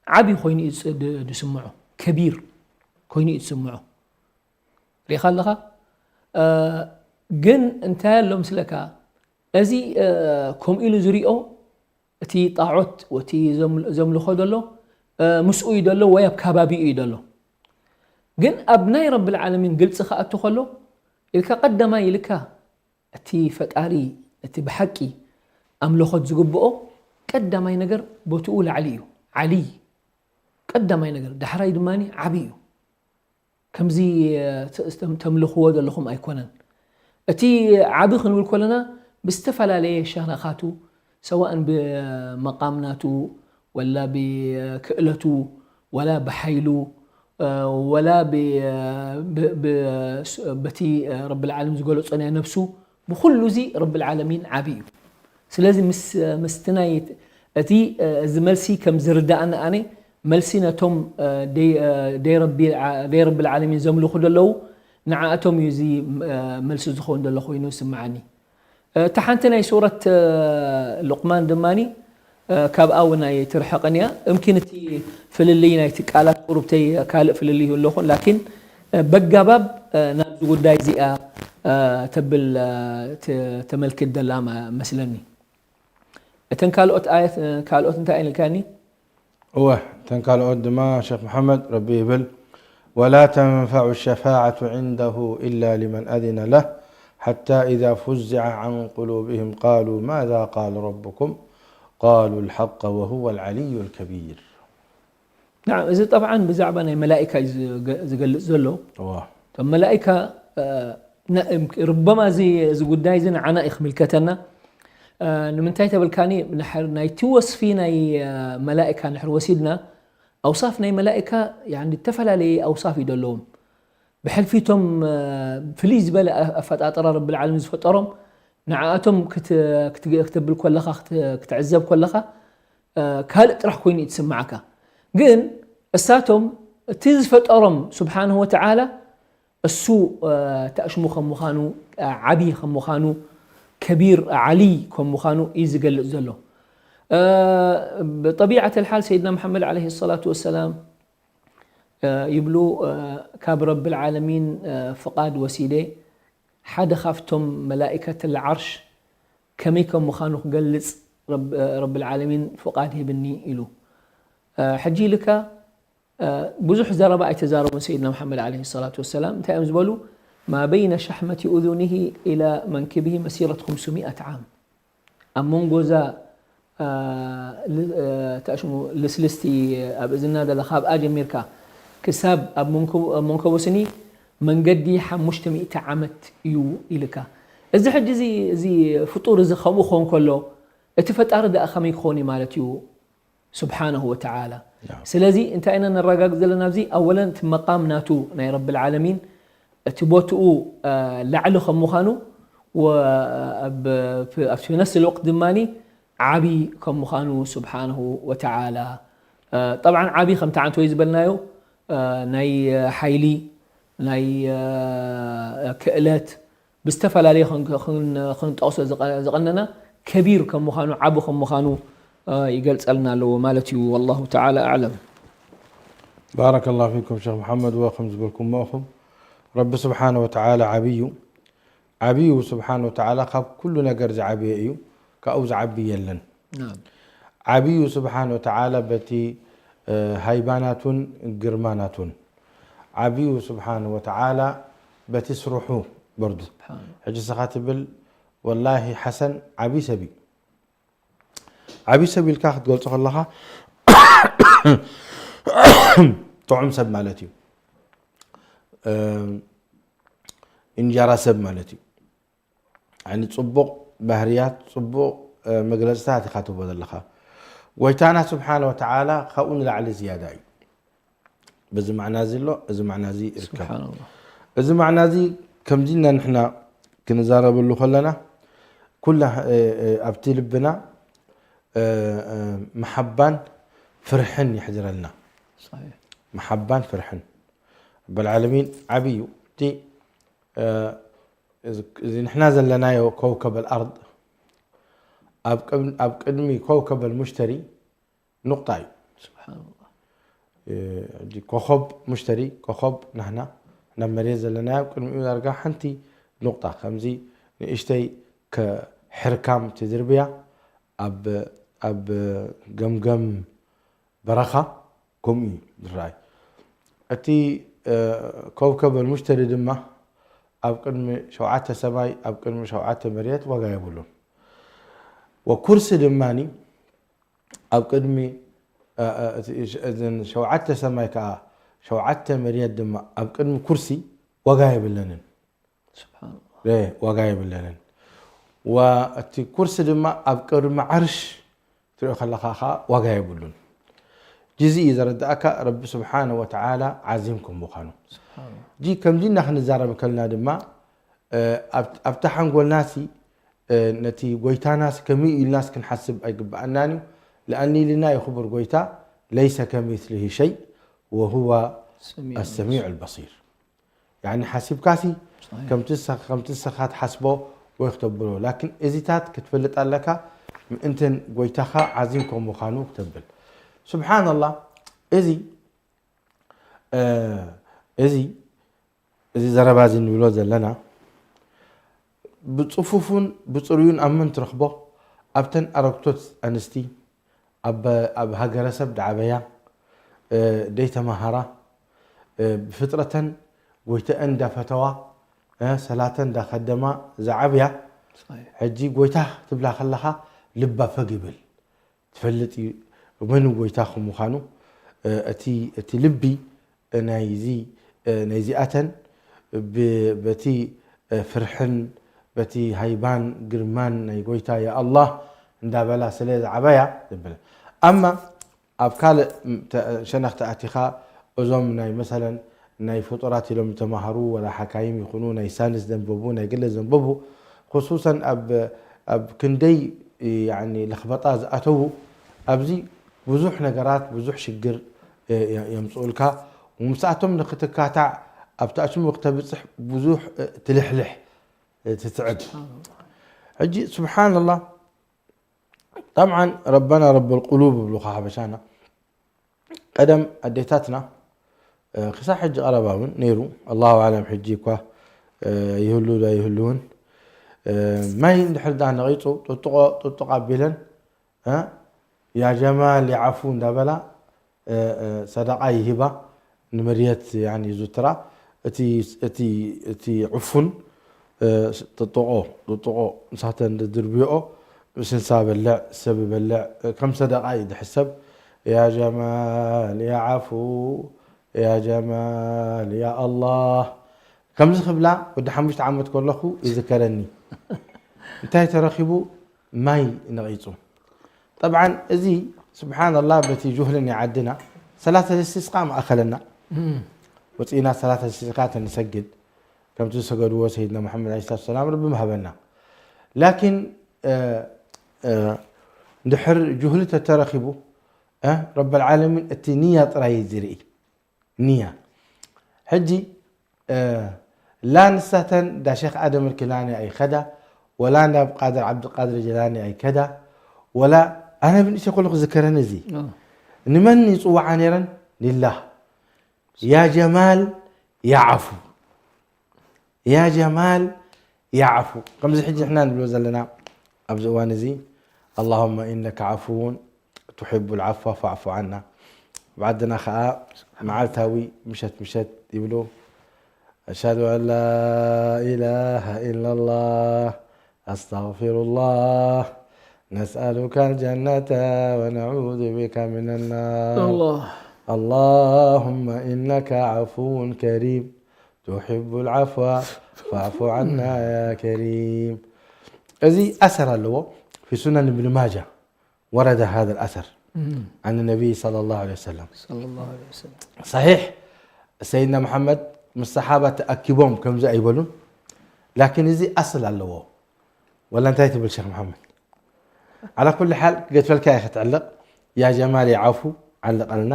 ዓቢ ኮይኑ እዩ ዝጽ-፣ ድ-፣ ድስምዖ። ከቢር ኮይኑ እዩ ዝስምዖ። ሪኢኻ ኣለኻ? እ፣ ግን እንታይ ኣሎ ምስለካ? እዚ፣ እ፣ ከምኡ ኢሉ ዝሪኦ፣ እቲ ጣዖት፣ እቲ ዘም-፣ ዘምልኾ ዘሎ፣ እ፣ ምስኡ እዩ ዘሎ ወይ ኣብ ከባቢኡ እዩ ዘሎ። ግን ኣብ ናይ ረብል ዓለሚን ግልጺ ክኣቱ ከሎ፣ ኢልካ ቀዳማይ ኢልካ እቲ ፈጣሪ፣ እቲ ብሓቂ ኣምልኾት ዝግብኦ ቀዳማይ ነገር ቦትኡ ላዕሊ እዩ። ዓሊ ቀዳማይ ነገር፣ ዳሕራይ ድማ ዓቢ እዩ። ከምዚ ተ-፣ ተም-፣ ተምልኽዎ ዘለኹም ኣይኮነን። እቲ ዓቢ ክንብል ከለና ብዝተፈላለየ ሸነኻቱ፣ ሰዋእን ብመቃም ናቱ፣ ወላ ብክእለቱ፣ ወላ ብሓይሉ፣ እ፣ ወላ ብ-፣ ብ-፣ ብ-፣ በቲ ረብል ዓለሚን ዝገለጾ ናይ ነብሱ፣ ብኹሉ እዚ ረብል ዓለሚን ዓቢ እዩ። ስለዚ ምስ፣ ምስቲ ናይ እቲ፣ እዚ መልሲ ከም ዝርዳእኒ ኣነ፣ መልሲ ነቶም፣ ደይ-፣ ደይ ረቢ፣ ደይ ረብል ዓለሚን ዘምልኹ ዘለዉ፣ ንዓኣቶም እዩ እዚ፣ መልሲ ዝኸውን ዘሎ ኮይኑ ዝስምዓኒ። እታ ሓንቲ ናይ ሱረት ሉቅማን ድማኒ፣ ካብኣ እውን ኣይትርሕቕን እያ። እምኪን እቲ ፍልልይ ናይቲ ቃላት ቁሩብተይ ካልእ ፍልልይ ይህሉ ይኹን፣ ላኪን በጋባብ ናብዚ ጉዳይ እዚኣ ተብል፣ ተ-፣ ተመልክት ዘላ ማ-፣ መስለኒ። እተን ካልኦት ኣያት፣ ካልኦት እንታይ ኢልካኒ? እወ፣ እተን ካልኦት ድማ ሸኽ መሓመድ ረቢ ይብል፣ "ولا تنفع الشفاعة عنده إلا لمن أذن له حتى إذا فزع عن قلوبهم قالوا ماذا قال ربكم قالوا الحق وهو العلي الكبير." ናዓ፣ እዚ ጠብዓን ብዛዕባ ናይ መላኢካ እዩ ዝገ-፣ ዝገልጽ ዘሎ። እዋ። እቶም መላኢካ፣ እ፣ ነ-፣ ርበማ እዚ፣ እዚ ጉዳይ እዚ ንዓና እዩ ክምልከተና። እ፣ ንምንታይ ተበልካኒ፣ ንሕር-፣ ናይቲ ወስፊ ናይ፣ እ፣ መላኢካ ንሕር ወሲድና፣ ኣውሳፍ ናይ መላኢካ፣ ያኒ፣ ዝተፈላለየ ኣውሳፍ እዩ ዘለዎም። ብሕልፊ እቶም፣ እ፣ ፍልይ ዝበለ ኣ-፣ ኣፈጣጥራ ረብል ዓለሚን ዝፈጠሮም፣ ንዓኣቶም ክት-፣ ክት-፣ ክትብል ከለኻ፣ ክት-፣ ክትዕዘብ ከለኻ፣ እ፣ ካልእ ጥራሕ ኮይኑ እዩ ትስምዓካ። ግን እሳቶም እቲ ዝፈጠሮም ስብሓንሁ ወተዓላ እሱ፣ እ፣ ተእሽሙ ከም ምዃኑ፣ እ፣ ዓብዪ ከም ምዃኑ፣ ከቢር ዓሊ ከም ምዃኑ እዩ ዝገልጽ ዘሎ። እ፣ ብጠቢዓት ኣልሓል ሰይድና መሓመድ ዓለይሂ ሰላቱ ወሰላም፣ እ፣ ይብሉ፣ እ፣ ካብ ረብል ዓለሚን፣ እ፣ ፍቓድ ወሲደ ሓደ ካብቶም መላኢከት ልዓርሽ ከመይ ከም ምዃኑ ክገልጽ ረብ-፣ ረብል ዓለሚን ፍቓድ ሂብኒ ኢሉ። እ፣ ሕጂ ኢልካ፣ እ፣ ብዙሕ ዘረባ ኣይተዛረቡን ሰይድና መሓመድ ዓለይሂ ሰላቱ ወሰላም። እንታይ እዮም ዝበሉ? "ማ በይነ ሸሕመቲ ኡዙኒሂ ኢላ መንኪቢሂ መሲረት ኹምሱሚኣት ዓም።" ኣብ መንጎ እዛ፣ እ፣ ል-፣ እ፣ ተእሽሙ ልስልስቲ ኣብ እዝና ዘላ ካብኣ ጀሚርካ ክሳብ ኣብ መንኮ-፣ ኣብ መንኮቦ ስኒ መንገዲ ሓሙሽተ ሚእቲ ዓመት እዩ ኢልካ። እዚ ሕጂ እዚ፣ እዚ ፍጡር እዚ ከምኡ ክኸውን ከሎ፣ እቲ ፈጣሪ ደኣ ከመይ ክኸውን እዩ ማለት እዩ? ስብሓነሁ ወተዓላ። ናም። ስለዚ እንታይ ኢና ነረጋግጽ ዘለና ኣብዚ? ኣወለን እቲ መቃም ናቱ ናይ ረብል ዓለሚን፣ እቲ ቦትኡ፣ እ፣ ላዕሊ ከም ምዃኑ፣ ወ-፣ ኣብ፣ ኣብቲ ነፍሲ ልወቅት ድማኒ ዓቢ ከም ምዃኑ ስብሓነሁ ወተዓላ። እ፣ ጠብዓን ዓቢ ከምቲ ዓንተወይ ዝበልናዮ፣ እ፣ ናይ ሓይሊ፣ ናይ፣ እ፣ ክእለት፣ ብዝተፈላለየ ክን-፣ ክን-፣ ክንጠቕሶ ዝቐ-፣ ዝቐነና ከቢር ከም ምዃኑ፣ ዓቢ ከም ምዃኑ፣ እ፣ ይገልጸልና ኣለዎ ማለት እዩ። ወላሁ ተዓላ ኣዕለም። ባረከላሁ ፊኩም ሸኽ መሓመድ። ወ-፣ ከም ዝበልኩሞ ኢኹም፣ ረቢ ስብሓነ ወተዓላ ዓብዩ፣ ዓብዩ ስብሓነ ወተዓላ ካብ ኩሉ ነገር ዝዓበየ እዩ፣ ካብኡ ዝዓቢ የለን። ናም። ዓብዩ ስብሓነ ወተዓላ በቲ፣ እ፣ ሃይባናቱን ግርማናቱን፣ ዓብዩ ስብሓነ ወተዓላ በቲ ስርሑ በርዱ። ስብሓን። ሕጂ ስኻ ትብል፣ ወላሂ ሓሰን ዓብዪ ሰብ እዩ። ዓብዪ ሰብ ኢልካ ክትገልጾ ከለኻ፣ ጥዑም ሰብ ማለት እዩ። እ፣ እንጀራ ሰብ ማለት እዩ። ያኒ ጽቡቕ ባህርያት፣ ጽቡቕ፣ እ፣ መግለጽታት ኢኻ ትህቦ ዘለኻ። ጎይታና ስብሓነ ወተዓላ ካብኡ ንላዕሊ ዝያዳ እዩ። በዚ ማዕና እዚ ኣሎ፣ እዚ ማዕና እዚ ይርከብ። ስብሓንላህ። እዚ ማዕና እዚ ከምዚ ኢልና ንሕና ክንዛረበሉ ከለና፣ ኩላ፣ እ፣ እ፣ ኣብቲ ልብና፣ እ፣ እ፣ መሓባን ፍርሕን የሕድረልና። ሰሒሕ። መሓባን ፍርሕን። ረብል ዓለሚን ዓብዪ እዩ። እቲ፣ እ፣ እዚ፣ እዚ ንሕና ዘለናዮ ከውከብ ኣልኣርድ ኣብ ቅድ-፣ ኣብ ቅድሚ ከውከብ ኣልሙሽተሪ ኑቕጣ እዩ። ስብሓንላህ። እ፣ ሕጂ ኮኸብ ሙሽተሪ፣ ኮኸብ ናህና፣ ናብ መሬት ዘለናዮ ኣብ ቅድሚኡ ዳርጋ ሓንቲ ኑቕጣ፣ ከምዚ ንእሽተይ ከ-፣ ሕርካም ትድርብያ ኣብ፣ ኣብ ገምገም በረኻ ከምኡ እዩ ዝረኣይ። እቲ፣ እ፣ ከውከብ ኣልሙሽተሪ ድማ ኣብ ቅድሚ ሸውዓተ ሰማይ፣ ኣብ ቅድሚ ሸውዓተ መሬት ዋጋ የብሉን። ወኩርሲ ድማኒ ኣብ ቅድሚ፣ እ፣ እ፣ እቲ ሸ-፣ እዘን ሸውዓተ ሰማይ ከኣ ሸውዓተ መሬት ድማ ኣብ ቅድሚ ኩርሲ ዋጋ የብለንን። ስብሓንላህ። እ፣ ዋጋ የብለንን። ወእቲ ኩርሲ ድማ ኣብ ቅድሚ ዓርሽ ትሪኦ ከለኻ ኸኣ ዋጋ የብሉን። ጅዚ እዩ ዘረድኣካ ረቢ ስብሓነ ወተዓላ ዓዚም ከም ምዃኑ። ስብሓንላህ። ጂ ከምዚ እና ክንዛረብ ከልና ድማ፣ እ፣ ኣብ-፣ ኣብታ ሓንጎልናሲ፣ እ፣ ነቲ ጎይታናስ ከመይ ኢልናስ ክንሓስብ ኣይግብኣናን እዩ። ለኣኒ ኢልና እዩ ክቡር ጎይታ፣ ለይሰ ከሚስሊሂ ሸይ ወሁወ ሰሚዑ ኣሰሚዑ ኣልበሲር። ያኒ ሓሲብካሲ ሰሒሕ። ከምቲ ንስኻ፣ ከምቲ ንስኻ ትሓስቦ ወይ ክተብሎ። ላኪን እዚታት ክትፈልጥ ኣለካ፣ ምእንትን ጎይታኻ ዓዚም ከም ምዃኑ ክተብል። ስብሓንላህ፣ እዚ፣ እ፣ እዚ፣ እዚ ዘረባ እዚ ንብሎ ዘለና፣ ብጽፉፉን ብጽሩዩን ኣብ መን ትረኽቦ? ኣብተን ኣረግቶት ኣንስቲ፣ ኣብ፣ ኣብ ሃገረሰብ ዝዓበያ፣ እ፣ ደይተማሃራ፣ እ፣ ብፍጥረተን ጎይተአን እንዳፈተዋ፣ እ፣ ሰላተን እንዳኸደማ ዝዓብያ፣ ሰሒሕ። ሕጂ ጎይታ ትብላ ከለኻ ልባ ፈግ ይብል። ትፈልጥ እዩ መን ጎይታ ከም ምዃኑ። እ፣ እቲ፣ እቲ ልቢ ናይዚ፣ እ፣ ናይዚኣተን ብ-፣ በቲ፣ እ፣ ፍርሕን በቲ ሃይባን ግርማን ናይ ጎይታ ያ ኣላህ እንዳበላ ስለ ዝዓበያ ዘበለ። ኣማ ኣብ ካልእ ተ-፣ ሸነኽ ተኣቲኻ እዞም ናይ መሰለን ናይ ፍጡራት ኢሎም ዝተማሃሩ ወላ ሓካይም ይኹኑ ናይ ሳይንስ ዘንበቡ ናይ ገለ ዘንበቡ ክሱሰን ኣብ፣ ኣብ ክንደይ ያኒ ለኽበጣ ዝኣተዉ ኣብዚ ብዙሕ ነገራት ብዙሕ ሽግር የ-፣ የ-፣ የምጽኡልካ። ወምስኣቶም ንክትካታዕ ኣብቲ ኣሽሙ ክተብጽሕ ብዙሕ፣ እ፣ ትልሕልሕ፣ እ፣ ትትዕብ። ስብሓንላህ። ሕጂ ስብሓንላህ፣ ጠብዓን ረበና ረበል ቁሉብ ይብሉኻ ሓበሻና። ቀደም ኣዴታትና፣ እ፣ ክሳብ ሕጂ ቀረባ እውን ነይሩ። ኣላሁ ኣዕለም ሕጂ እኳ፣ እ፣ ይህሉ ዶ ኣይህሉውን። እ፣ ማይ እንድሕር ዳ ነቒጹ ጥጥቆ ጥጥቆ ኣቢለን፣ እ፣ ያ ጀማል ያ ዓፉ እንዳበላ፣ እ፣ እ፣ ሰደቃ ይህባ፣ ንመርየት ያኒ ይዝትራ። እቲ፣ እቲ፣ እቲ ዕፉን፣ እ፣ ጥጥቆ፣ ጥጥቆ ንሳተን ድድርብዮኦ፣ ምስንሳ በልዕ፣ ሰብ በልዕ፣ እ፣ ከም ሰደቃ እዩ ድሕሰብ። ያ ጀማል ያ ዓፉ፣ ያ ጀማል ያ ኣላህ። ከምዚ ክብላ ወዲ ሓሙሽተ ዓመት ከለኹ ይዝከረኒ። እንታይ ተረኺቡ? ማይ ነቒጹ። ጠብዓን እዚ ስብሓንላህ በቲ ጁህሊ ናይ ዓድና ሰላት እልስቲስቃ መኣኸለና። እም። ወፂእና ሰላት እልስቲስቃ ተንሰግድ ከምቲ ዝሰገድዎ ሰይድና መሓመድ ዓለይሂ ሰላቱ ወሰላም ረቢ ምሃበና። ላኪን፣ እ፣ እ፣ እንድሕር ጁህሊ ተተረኺቡ፣ እ፣ ረበል ዓለሚን እቲ ንያ ጥራይ እዩ ዝርኢ። ንያ። ሕጂ፣ እ፣ ላ ንሳተን ዳ ሼኽ ኣደም ኣልኪላኒ ኣይከዳ፣ ወላ ናብ ቃድር ዓብድልቃድር ጀላኒ ኣይከዳ፣ ወላ ኣነ ብንእሽተይ ከለኹ ዝከረኒ እዚ። ኦ። ንመን ይጽውዓ ነይረን? ሊላህ። ያ ጀማል፣ ያ ዓፉ። ያ ጀማል፣ ያ ዓፉ። ከምዚ ሕጂ ንሕና ንብሎ ዘለና ኣብዚ እዋን እዚ፣ ኣላሁመ ኢነከ ዓፉውን ቱሒቡል ዓፍዋ ፈዕፉ ዓና። ኣብ ዓድና ኸዓ መዓልታዊ ምሸት ምሸት ይብሉ፣ ኣሽሃዱ ኣን ላ ኢላሃ ኢላላህ፣ ኣስተግፊሩላህ፣ ነስኣሉካ ልጀነተ ወነዑዙ ቢካ ሚነናር። ኣላህ። ኣላሁመ ኢነከ ዓፉውን ከሪም ቱሒቡል ዓፍዋ ፈዕፉ ዓና ያ ከሪም። እዚ ኣሰር ኣለዎ ፊ ሱነን እብን ማጃ። ورد هذا الأثر እም። عن النبي صلى الله عليه وسلم. ሰለላሁ ዐለይሂ ወሰለም። ሰሒሕ፣ ሰይድና መሓመድ ምስ ሰሓባ ተኣኪቦም ከምዚ ኣይበሉን። ላኪን እዚ ኣስል ኣለዎ። ወላ እንታይ ትብል ሸኽ መሓመድ? ዓላ ኩሊ ሓል ክገድፈልካ እየ ክትዕልቕ። ያ ጀማል ያ ዓፉ ዓልቐልና።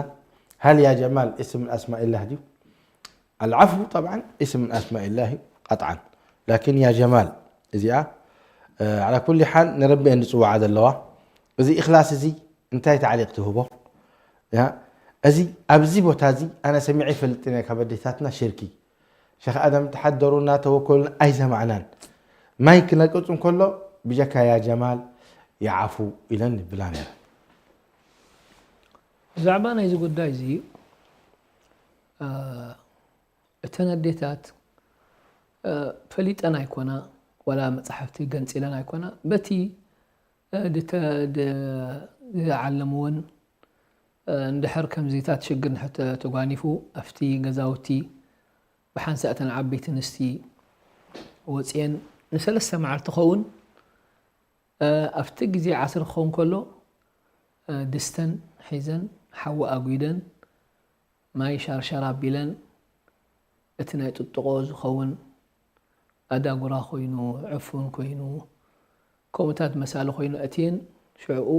ሃል ያ ጀማል እስም ምን ኣስማኢላህ ድዩ? ኣልዓፍው ጠብዓን እስም ምን ኣስማኢላሂ ቀጥዓን። ላኪን ያ ጀማል እዚኣ፣ እ፣ ዓላ ኩሊ ሓል ንረቢ እየን ዝጽውዓ ዘለዋ። እዚ ኢኽላስ እዚ እንታይ ታዕሊቕ ትህቦ? ያ፣ እዚ ኣብዚ ቦታ እዚ ኣነ ሰሚዐ ይፈልጥን እየ ካብ ኣዴታትና ሽርኪ። ሸኽ ኣደም ተሓደሩና ተወከሉና ኣይሰማዕናን። ማይ ክነቅጽ እንከሎ ብጀካ ያ ጀማል ያ ዓፉ ኢለን ይብላ ነይረን። ብዛዕባ ናይዚ ጉዳይ እዚ፣ እ፣ እተን ኣዴታት፣ ፈሊጠን ኣይኮና፣ ዋላ መጻሕፍቲ ገንጺለን ኣይኮና። በቲ፣ እ፣ ድተ-፣ ድ-፣ ዝዓለምወን፣ እ፣ እንድሕር ከምዚታት ሽግር እንድሕር ተ-፣ ተጓኒፉ፣ ኣብቲ ገዛውቲ ብሓንሳእ እተን ዓበይቲ ኣንስቲ ወጺኤን ንሰለስተ መዓልቲ ኸውን፣ እ፣ ኣብቲ ግዜ ዓስር ክኸውን ከሎ፣ እ፣ ድስተን ሒዘን፣ ሓዊ ኣጒደን፣ ማይ ሻርሻር ኣቢለን፣ እቲ ናይ ጥጥቖ ዝኸውን ኣዳጉራ ኮይኑ፣ ዕፉን ኮይኑ፣ ከምኡታት መሳሊ ኮይኑ ኣእትየን፣ ሽዕኡ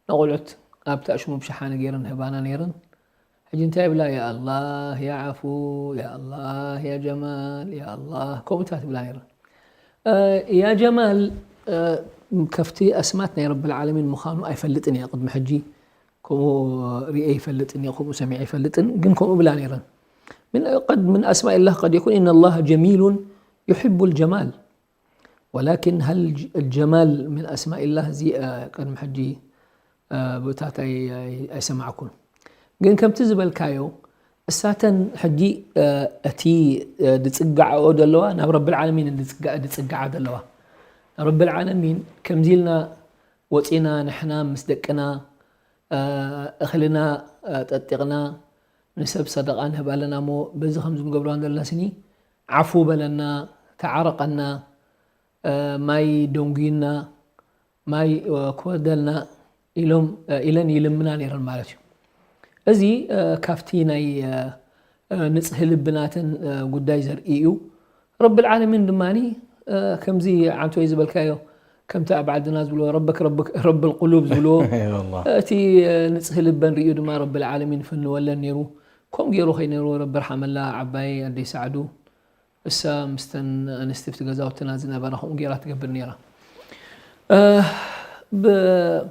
ንቖልዑት ኣብቲ ኣሽሙብ ሸሓኒ ገይረን ህባና ነይረን። ሕጂ እንታይ ይብላ? ያ ኣላህ፣ ያ ዓፉ፣ ያ ኣላህ፣ ያ ጀማል፣ ያ ኣላህ፣ ከምኡታት ይብላ ነይረን። እ፣ ያ ጀማል፣ እ፣ ከፍቲ ኣስማት ናይ ረብል ዓለሚን ምዃኑ ኣይፈልጥን እየ ቅድሚ ሕጂ። ከምኡ ርእየ ይፈልጥን እየ፣ ከምኡ ሰሚዐ ይፈልጥን፣ ግን ከምኡ ብላ ነይረን። من قد، من أسماء الله قد يكون: إن الله جميل يحب الجمال. ولكن هل ج-، الجمال من أسماء الله؟ እዚ፣ እ፣ ቅድሚ ሕጂ፣ እ፣ ብእታት ኣይ-፣ ኣይ-፣ ኣይሰማዕኩን። ግን ከምቲ ዝበልካዮ፣ እሳተን ሕጂ፣ እ፣ እቲ፣ እ፣ ዝጽግዓኦ ዘለዋ ናብ ረብል ዓለሚን ዝጽጋ-፣ ዝጽግዓ ዘለዋ። ናብ ረብል ዓለሚን ከምዚ ኢልና ወጺና ንሕና ምስ ደቅና፣ እ፣ እኽልና፣ እ፣ ጠጢቕና ንሰብ ሰደቓ ንህብ ኣለና እሞ፣ በዚ ከምዚ ንገብሮ ዘለና ስኒ ዓፉ በለና፣ ተዓረቐና፣ እ፣ ማይ ደንጉዩና፣ ማይ፣ እ፣ ክወርደልና ኢሎም፣ እ፣ ኢለን ይልምና ነይረን ማለት እዩ። እዚ፣ እ፣ ካብቲ ናይ፣ እ፣ እ፣ ንጽህ ልብናተን፣ እ፣ ጉዳይ ዘርኢ እዩ። ረብል ዓለሚን ድማኒ፣ እ፣ ከምዚ ዓንቶይ ዝበልካዮ፣ ከምቲ ኣብ ዓድና ዝብልዎ፣ ረበክ ረበክ፣ ረብል ቁሉብ ዝብልዎ፣ እይ ወላሂ። እቲ፣ እ፣ ንጽህ ልበን ርእዩ ድማ ረብል ዓለሚን ፍንወለን ነይሩ። ከምኡ ገይሩ ከይነይሩ፣ ረቢ ርሓመላ ዓባይ ኣደይ ሰዓዱ፣ እሳ ምስተን ኣንስቲ ኣብቲ ገዛውትና ዝነበራ ከምኡ ገይራ ትገብር ነይራ። እ፣ ብ-፣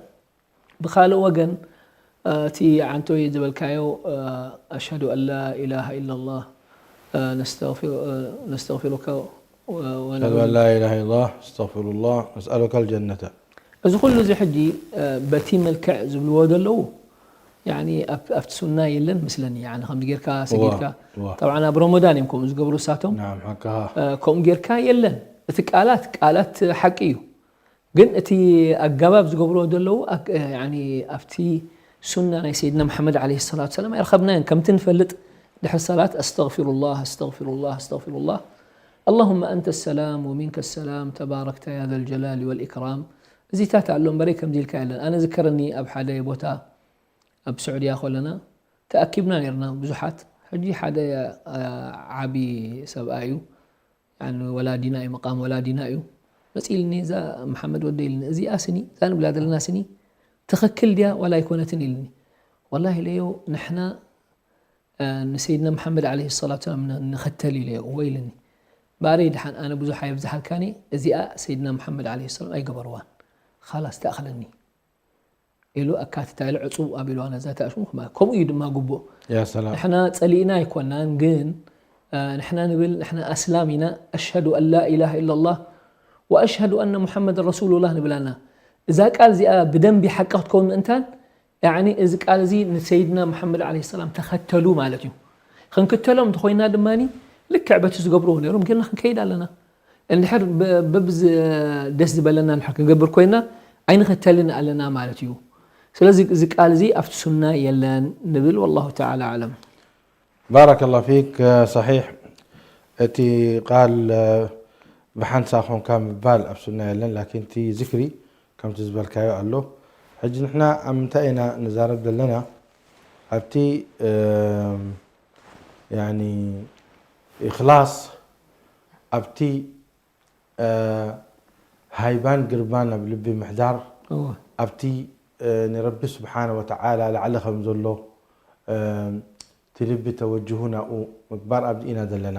ብኻልእ ወገን፣ እ፣ እቲ ዓንቶይ ዝበልካዮ፣ እ፣ أشهد أن لا إله إلا الله، እ፣ نستغفر-، እ، نستغفرك و-، أشهد أن ونعوذ لا إله إلا الله، أستغفر الله، نسألك الجنة። እዚ ኩሉ እዚ ሕጂ፣ እ፣ በቲ መልክዕ ዝብልዎ ዘለዉ፣ ያኒ ኣብ-፣ ኣብቲ ሱና የለን መስለኒ። ያኒ ከምዚ ጌርካ እዋ፣ ሰጊድካ፣ እዋ። ጠብዓን ኣብ ረመዳን እዮም ከምኡ ዝገብሩ እሳቶም። ናም፣ ሓቅኻ። እ፣ ከምኡ ጌርካ የለን። እቲ ቃላት፣ ቃላት ሓቂ እዩ። ግን እቲ ኣገባብ ዝገብርዎ ዘለዉ፣ ኣግ-፣ ያኒ ኣብቲ ሱና ናይ ሰይድና መሓመድ ዓለይሂ ሰላቱ ሰላም ኣይረኸብናዮን። ከምቲ ንፈልጥ፣ ድሕሪ ሰላት፣ أستغفر الله، أستغفر الله، أستغفر الله، اللهم أنت السلام ومنك السلام، تباركت يا ذا الجلال والإكرام። እዚታት ኣሎ እምበረይ ከምዚ ኢልካ የለን። ኣነ ዝከረኒ ኣብ ሓደ ቦታ ኣብ ስዑድያ ከለና ተኣኪብና ነይርና ብዙሓት። ሕጂ ሓደ፣ አ፣ ዓቢ ሰብኣይ እዩ። ያኒ ወላዲና እዩ፣ መቃም ወላዲና እዩ። መጺእ ኢልኒ፣ "እዛ መሓመድ ወደይ" ኢልኒ፣ "እዚኣ ስኒ፣ እዛ ንብላ ዘለና ስኒ ትኽክል ድያ ዋላ ኣይኮነትን?" ኢልኒ። "ወላሂ" ኢለዮ፣ "ንሕና፣ እ፣ ንሰይድና መሓመድ ዓለይሂ ሰላቱ ወሰላም ን-፣ ንኽተል" ኢለዮ። "እወ" ኢልኒ። "እምበኣረይ ድሓን ኣነ ብዙሕ ኣየብዝሓልካን እየ፣ እዚኣ ሰይድና መሓመድ ዓለይሂ ሰላም ኣይገበርዋን። ኻላስ ተኣኽለኒ" ኢሉ ኣካትታ ኢሉ ዕጹው ኣቢልዋ ነዛ እታ ሽሙ። ከምኡ እዩ ድማ ግቡእ። ያ ሰላም። ንሕና ጸሊእና ኣይኮናን፣ ግን፣ እ፣ ንሕና ንብል፣ ንሕና ኣስላም ኢና፣ أشهد أن لا إله إلا الله وأشهد أن محمدا رسول الله ንብል ኣለና። እዛ ቃል እዚኣ ብደንቢ ሓቂ ክትከውን ምእንታን፣ ያዕኒ እዚ ቃል እዚ ንሰይድና መሓመድ ዓለይሂ ሰላም ተኸተሉ ማለት እዩ። ክንክተሎም እንተኾይና ድማኒ፣ ልክዕ በቲ ዝገብርዎ ነይሮም ጌርና ክንከይድ ኣለና። እንድሕር ብ-፣ በብዝ-፣ ደስ ዝበለና እንድሕር ክንገብር ኮይና፣ ኣይንኽተልን ኣለና ማለት እዩ። ስለዚ እዚ ቃል እዚ ኣብቲ ሱና የለን ንብል። ወላሁ ተዓላ ኣዕለም። ባረከላሁ ፊክ። ሰሒሕ፣ እቲ ቃል፣ እ፣ ብሓንሳ ኾንካ ምባል ኣብ ሱና የለን፣ ላኪን እቲ ዝክሪ ከምቲ ዝበልካዮ ኣሎ። ሕጂ ንሕና ኣብ ምንታይ ኢና ንዛረብ ዘለና? ኣብቲ፣ እ፣ ያኒ፣ ኢኽላስ፣ ኣብቲ፣ እ፣ ሃይባን ግርባን ኣብ ልቢ ምሕዳር፣ እወ። ኣብቲ፣ እ፣ ንረቢ ስብሓነ ወተዓላ ላዕሊ ከም ዘሎ፣ እ፣ እቲ ልቢ ተወጅሁ ናብኡ ምግባር ኣብዚ ኢና ዘለና።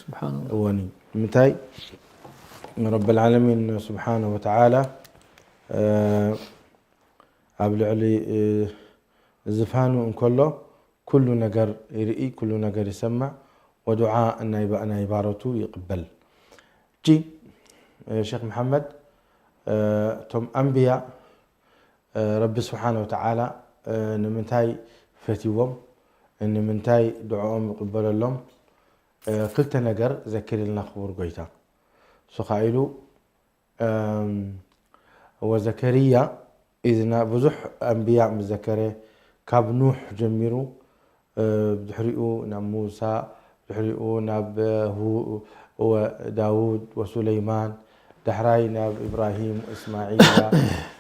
ስብሓንላህ። እወኒ፣ ንምንታይ? ረብል ዓለሚን ስብሓነ ወተዓላ፣ እ፣ ኣብ ልዕሊ፣ እ፣ ዝፋኑ እንከሎ ኩሉ ነገር ይርኢ፣ ኩሉ ነገር ይሰምዕ፣ ወዱዓ ናይ ባ-፣ ናይ ባሮቱ ይቕበል። እጂ፣ እ፣ ሼክ መሓመድ፣ እ፣ እቶም ኣንብያ፣ እ፣ ረቢ ስብሓነ ወተዓላ፣ እ፣ ንምንታይ ፈትይዎም? ንምንታይ ድዖኦም ይቕበለሎም? ክልተ ነገር ዘኪርልና ክቡር ጎይታ። እሱ ኸዓ ኢሉ ወዘከርያ ኢዝና ብዙሕ ኣንብያ ምስ ዘከረ፣ ካብ ኑሕ ጀሚሩ፣ ብድሕሪኡ ናብ ሙሳ፣ ብድሕሪኡ ናብ ዳውድ ወሱለይማን፣ ዳሕራይ ናብ ኢብራሂም ወእስማዒል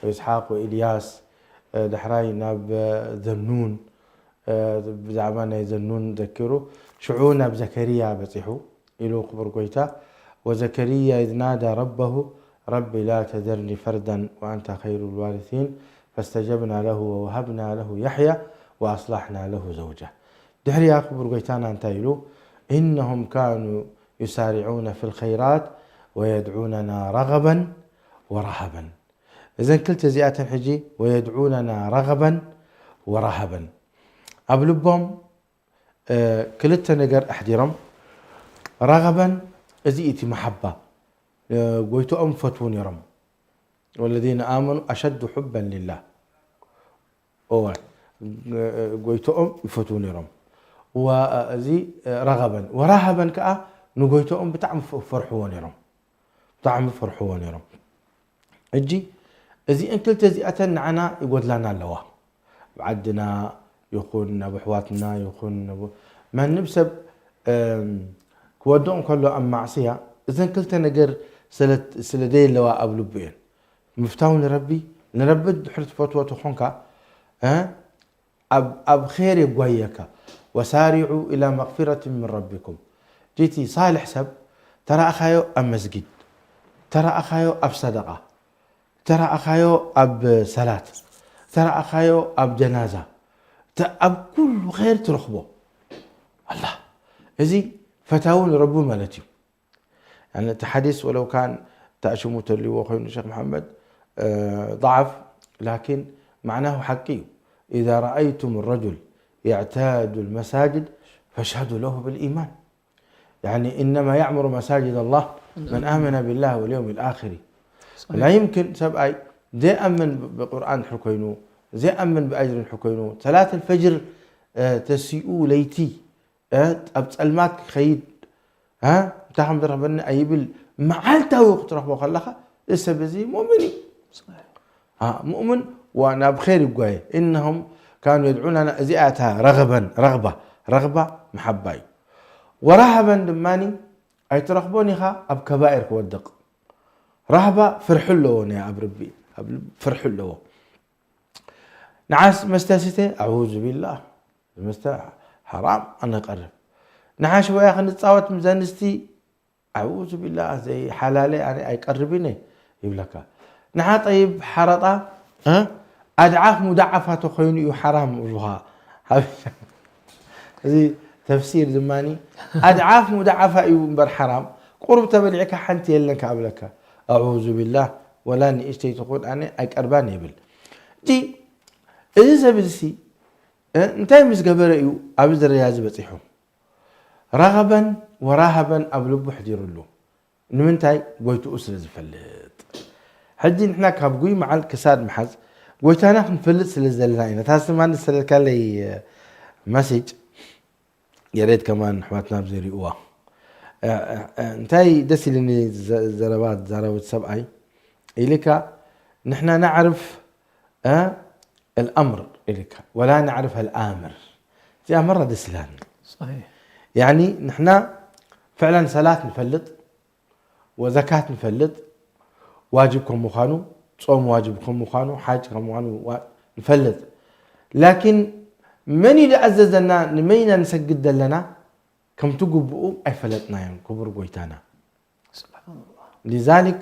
ወኢስሓቅ ወኢልያስ፣ ዳሕራይ ናብ ዘኑን፣ ብዛዕባ ናይ ዘኑን ዘኪሩ፣ ሽዑ ናብ ዘከርያ በጺሑ ኢሉ ክቡር ጎይታ። وزكريا إذ نادى ربه رب لا تذرني فردا وأنت خير الوارثين فاستجبنا له ووهبنا له يحيى وأصلحنا له زوجه. ድሕሪያ ክቡር ጎይታና እንታይ ኢሉ? إنهم كانوا يسارعون في الخيرات ويدعوننا رغبا ورهبا. እዘን ክልተ እዚኣተን ሕጂ ويدعوننا رغبا ورهبا ኣብ ልቦም ክልተ ነገር ኣሕዲሮም። ረገበን፣ እዚ እቲ መሓባ፣ ጎይቶኦም ይፈትዉ ነይሮም። والذين آمنوا أشد حبا لله። እወ፣ ጎይቶኦም ይፈትዉ ነይሮም። ወ-፣ እዚ ረገበን ወረሃበን ከዓ ንጎይቶኦም ብጣዕሚ ፈርሕዎ ነይሮም። ብጣዕሚ ፈርሕዎ ነይሮም። ሕጂ እዚአን ክልተ እዚኣተን ንዓና ይጎድላና ኣለዋ። ኣብ ዓድና ይኹን ናብ ኣሕዋትና ይኹን ናብ ማንም ሰብ ክወድቕ እንከሎ ኣብ ማዕስያ እዘን ክልተ ነገር ስለ ደየለዋ ኣብ ልቡ እየን። ምፍታው ንረቢ፣ ንረቢ ድሕሪ ትፈትዎ ተኾንካ ኣብ ር የጓየካ። وسارعوا إلى مغفرة من ربكم። ጂቲ ሳልሕ ሰብ ተረኣኻዮ ኣብ መስጊድ፣ ተረኣኻዮ ኣብ ሰደቃ፣ ተረኣኻዮ ኣብ ሰላት፣ ተረኣኻዮ ኣብ ጀናዛ፣ ኣብ ኩሉ ር ትረኽቦ። ኣላ፣ እዚ ፈታዊ ንረቢ ማለት እዩ። يعني እቲ ሓዲስ ወለው ካን ተእሽሙ ተልዎ ኮይኑ ሸክ መሓመድ ضعف لكن معناه ሓቂ እዩ። إذا رأيتم الرجل يعتاد المساجد فاشهدوا له بالإيمان. يعني إنما يعمر مساجد الله من آمن بالله واليوم الآخر. لا يمكن ሰብኣይ ዘይኣምን ብቁርኣን ድሕር ኮይኑ ዘይኣምን ብኣጅር ድሕር ኮይኑ ሰላት الفجر ተሲኡ ለይቲ ኣብ ጸልማት ክኸይድ እንታይ ከም ዝረኽበኒ ኣይብል መዓልታዊ ክትረኽቦ ከለኻ እዚ ሰብ እዚ ሙእምን እዩ። ሙእምን ናብ ር ይጓየ። إنهم كانوا يدعوننا እዚኣ እታ ረغبا ረغبة ረغبة መሓባ እዩ። ورهبا ድማ ኣይትረኽቦን ኢኻ ኣብ ከባኢር ክወድቕ። ረህባ ፍርሒ ኣለዎ ናይ ኣብ ርቢ ፍርሒ ኣለዎ። ንዓስ መስተ ስተ ኣዑዙ ቢላህ መስተ ሓራም ኣነ ቀርብ ንሓሽ ወያ ክንጻወት ምስ ኣንስቲ ኣዑዙ ቢላህ ዘይሓላለይ ኣነ ኣይቀርብን እየ ይብለካ። ንሓ ጠይብ ሓረጣ ኣድዓፍ ሙዳዓፋ ተኮይኑ እዩ ሓራም እብሉኻ። እዚ ተፍሲር ድማ ኣድዓፍ ሙዳዓፋ እዩ እምበር ሓራም ቁሩብ ተበሊዕካ ሓንቲ የለን ክኣብለካ። ኣዑዙ ቢላህ ወላ ንእሽተይ ትኹን ኣነ ኣይቀርባን ይብል። እቲ እዚ ሰብ እዚ እንታይ ምስ ገበረ እዩ ኣብዚ ደረጃ እዚ በፂሑ? ረገበን ወራሃበን ኣብ ልቡ ኣሕዲሩሉ። ንምንታይ? ጎይትኡ ስለ ዝፈልጥ። ሕጂ ንሕና ካብ ጉይ መዓል ክሳድ ምሓዝ ጎይታና ክንፈልጥ ስለ ዘለና ኢና። እታ ስማ ዝሰደድካለይ መሴጅ የሬት ከማን ኣሕዋትና ኣብ ዘይሪእዋ እንታይ ደስ ኢልኒ ዘረባ ዛረብት ሰብኣይ ኢልካ ንሕና ናዕርፍ الأمر إلك ولا نعرف الآمر. እዚኣ መራ ደስ ኢላኒ። صحيح. يعني ንሕና ፍዕለን ሰላት ንፈልጥ ወዘካት ንፈልጥ ዋጅብ ከም ምዃኑ ጾም ዋጅብ ከም ምዃኑ ሓጅ ከም ምዃኑ ንፈልጥ ላኪን መን እዩ ዝኣዘዘና ንመይና ንሰግድ ዘለና ከምቲ ግብኡ ኣይፈለጥናዮን ክቡር ጎይታና። لذلك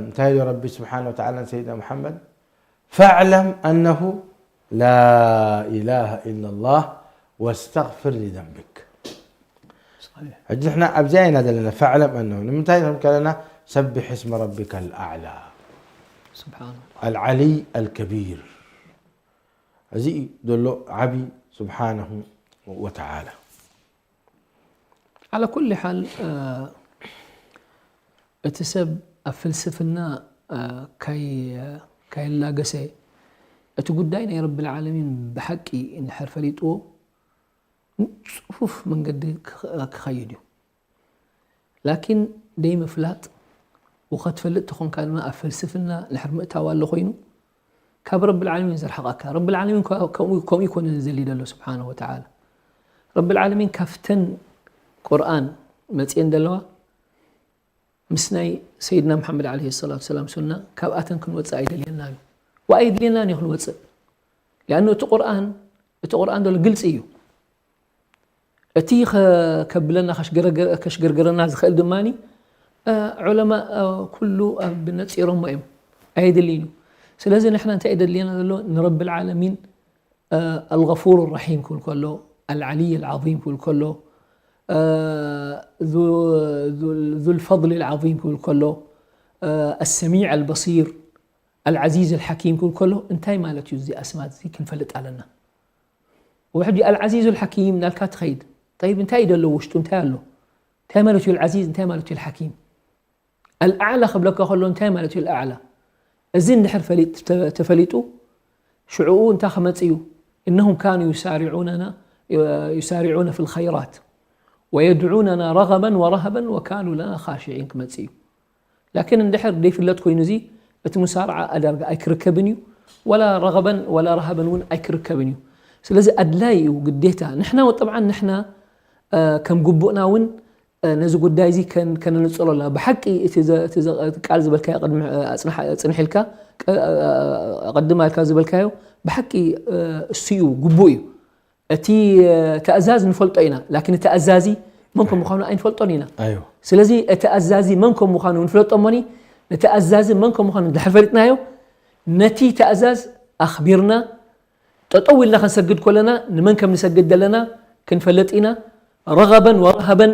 እንታይ ኢሉ ረቢ ስብሓን ወተዓላ ንሰይድና ሙሓመድ فاعلم أنه لا إله إلا الله واستغفر لذنبك። ሕጂ ንሕና ኣብዚኣ ኢና ዘለና فاعلم أنه ንምንታይ ከም ከለና سبح اسم ربك الأعلى العلي الكبير እዚ ዘሎ ዓቢ سبحانه وتعالى። على كل حال እቲ ሰብ ኣብ ፍልስፍና ካይላገሰ እቲ ጉዳይ ናይ ረቢ ልዓለሚን ብሓቂ እንድሕር ፈሊጥዎ ጽፉፍ መንገዲ ክኸይድ እዩ። ላኪን ደይ ምፍላጥ ወኸትፈልጥ ተኾንካ ድማ ኣብ ፈልስፍና ንሕር ምእታው ኣሎ ኮይኑ ካብ ረብል ዓለሚን ዘርሓቃካ። ረብል ዓለሚን ከምኡ ይኮነ ዘሊ ደሎ ስብሓነ ወተዓላ። ረብል ዓለሚን ካብተን ቁርኣን መጽኤን ደለዋ ምስ ናይ ሰይድና መሓመድ ዓለይሂ ሰላቱ ሰላም ሱና ካብኣተን ክንወፅእ ኣይደልየና እዩ። ወኣየድልየናን እዩ ክንወፅእ። ሊኣኑ እቲ ቁርኣን እቲ ቁርኣን ዘሎ ግልፂ እዩ። እቲ ከብለና ከሽገርገረና ዝኽእል ድማ ዑለማ ኩሉ ኣብ ነፂሮሞ እዮም። ኣየድልይን እዩ። ስለዚ ንሕና እንታይ የደልየና ዘሎ ንረብል ዓለሚን الغفور الرحيم ክብል ከሎ العلي العظيم ክብል ከሎ ذو الفضل العظيم ክብል ከሎ السميع البصير العزيز الحكيم ክብል ከሎ እንታይ ማለት እዩ? እዚ ኣስማት እዚ ክንፈልጥ ኣለና። ወሕጂ العزيز الحكيم ናልካ ትኸይድ። طيب እንታይ እዩ ደሎ ውሽጡ እንታይ ኣሎ? እንታይ ማለት እዩ العزيز እንታይ ማለት እዩ الحكيم? الأعلى ክብለካ ከሎ እንታይ ማለት እዩ الأعلى? እዚ እንድሕር ፈሊጥ ተፈሊጡ ሽዕኡ እንታይ ክመጽእ እዩ? إنهم كانوا يسارعوننا يسارعون في الخيرات ويدعوننا رغبا ورهبا وكانوا لنا خاشعين ክመጽእ እዩ። ላኪን እንድሕር ደይፍለጥ ኮይኑ እዚ እቲ ሙሳርዓ ኣዳርጋ ኣይክርከብን እዩ። ወላ ረغبا ወላ ረሃበን እውን ኣይክርከብን እዩ። ስለዚ ኣድላይ እዩ ግዴታ ንሕና طبعا ንሕና ከም ግቡእና እውን ነዚ ጉዳይ እዚ ከነንፅሮ ኣለና። ብሓቂ እቲ ቃል ዝበልካዮ ቅድሚ ኣፅንሕ ኢልካ ኣቐድም ኢልካ ዝበልካዮ ብሓቂ እሱ እዩ ግቡእ እዩ። እቲ ተእዛዝ ንፈልጦ ኢና ላኪን እቲ ኣዛዚ መን ከም ምዃኑ ኣይንፈልጦን ኢና። ስለዚ እቲ ኣዛዚ መን ከም ምዃኑ ንፍለጦ እሞኒ ነቲ ኣዛዚ መን ከም ምዃኑ እንድሕር ፈሊጥናዮ ነቲ ተእዛዝ ኣኽቢርና ጠጠው ኢልና ክንሰግድ ከለና ንመን ከም ንሰግድ ዘለና ክንፈልጥ ኢና። ረغبا ورهبا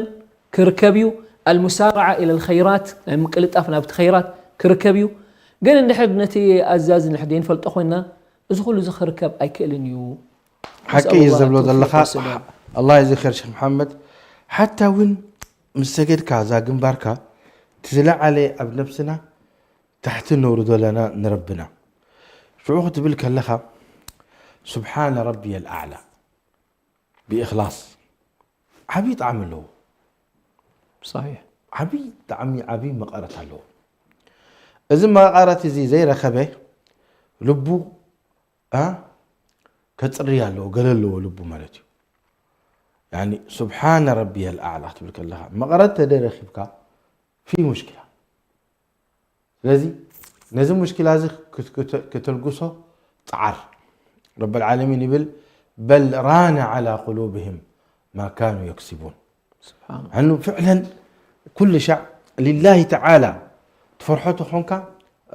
ክርከብ እዩ። المسارعة إلى الخيرات ናይ ምቅልጣፍ ናብቲ ኸይራት ክርከብ እዩ። ግን እንድሕር ነቲ ኣዛዚ እንድሕር ዘይንፈልጦ ኮይንና እዚ ኩሉ እዚ ክርከብ ኣይክእልን እዩ። ሓቂ እዩ ዝብሎ ዘለኻ። ኣላህ ይዝክር ሸክ መሓመድ። ሓታ እውን ምስ ሰገድካ እዛ ግንባርካ እቲ ዝለዓለ ኣብ ነብስና ታሕቲ ነውርዶ ኣለና ንረብና። ሽዑ ክትብል ከለኻ ስብሓነ ረቢየ ልኣዕላ ብእኽላስ ዓብዪ ጣዕሚ ኣለዎ። صحيح። ዓብዪ ጣዕሚ ዓብዪ መቐረት ኣለዎ። እዚ መቐረት እዚ ዘይረኸበ ልቡ ኣ ከፅሪ ኣለዎ ገለ ኣለዎ ልቡ ማለት እዩ። ያኒ ስብሓነ ረቢየ ልኣዕላ ክትብል ከለኻ መቐረት ተደረኺብካ ፊ ሙሽኪላ ስለዚ ነዚ ሙሽኪላ እዚ ክትልግሶ ፃዓር። ረብ ልዓለሚን ይብል በል ራነ ዓላ ቁሉብህም ማ ካኑ የክስቡን። ኣኑ ፍዕለን ኩሉ ሻዕ ሊላሂ ተዓላ ትፈርሖ ተኾንካ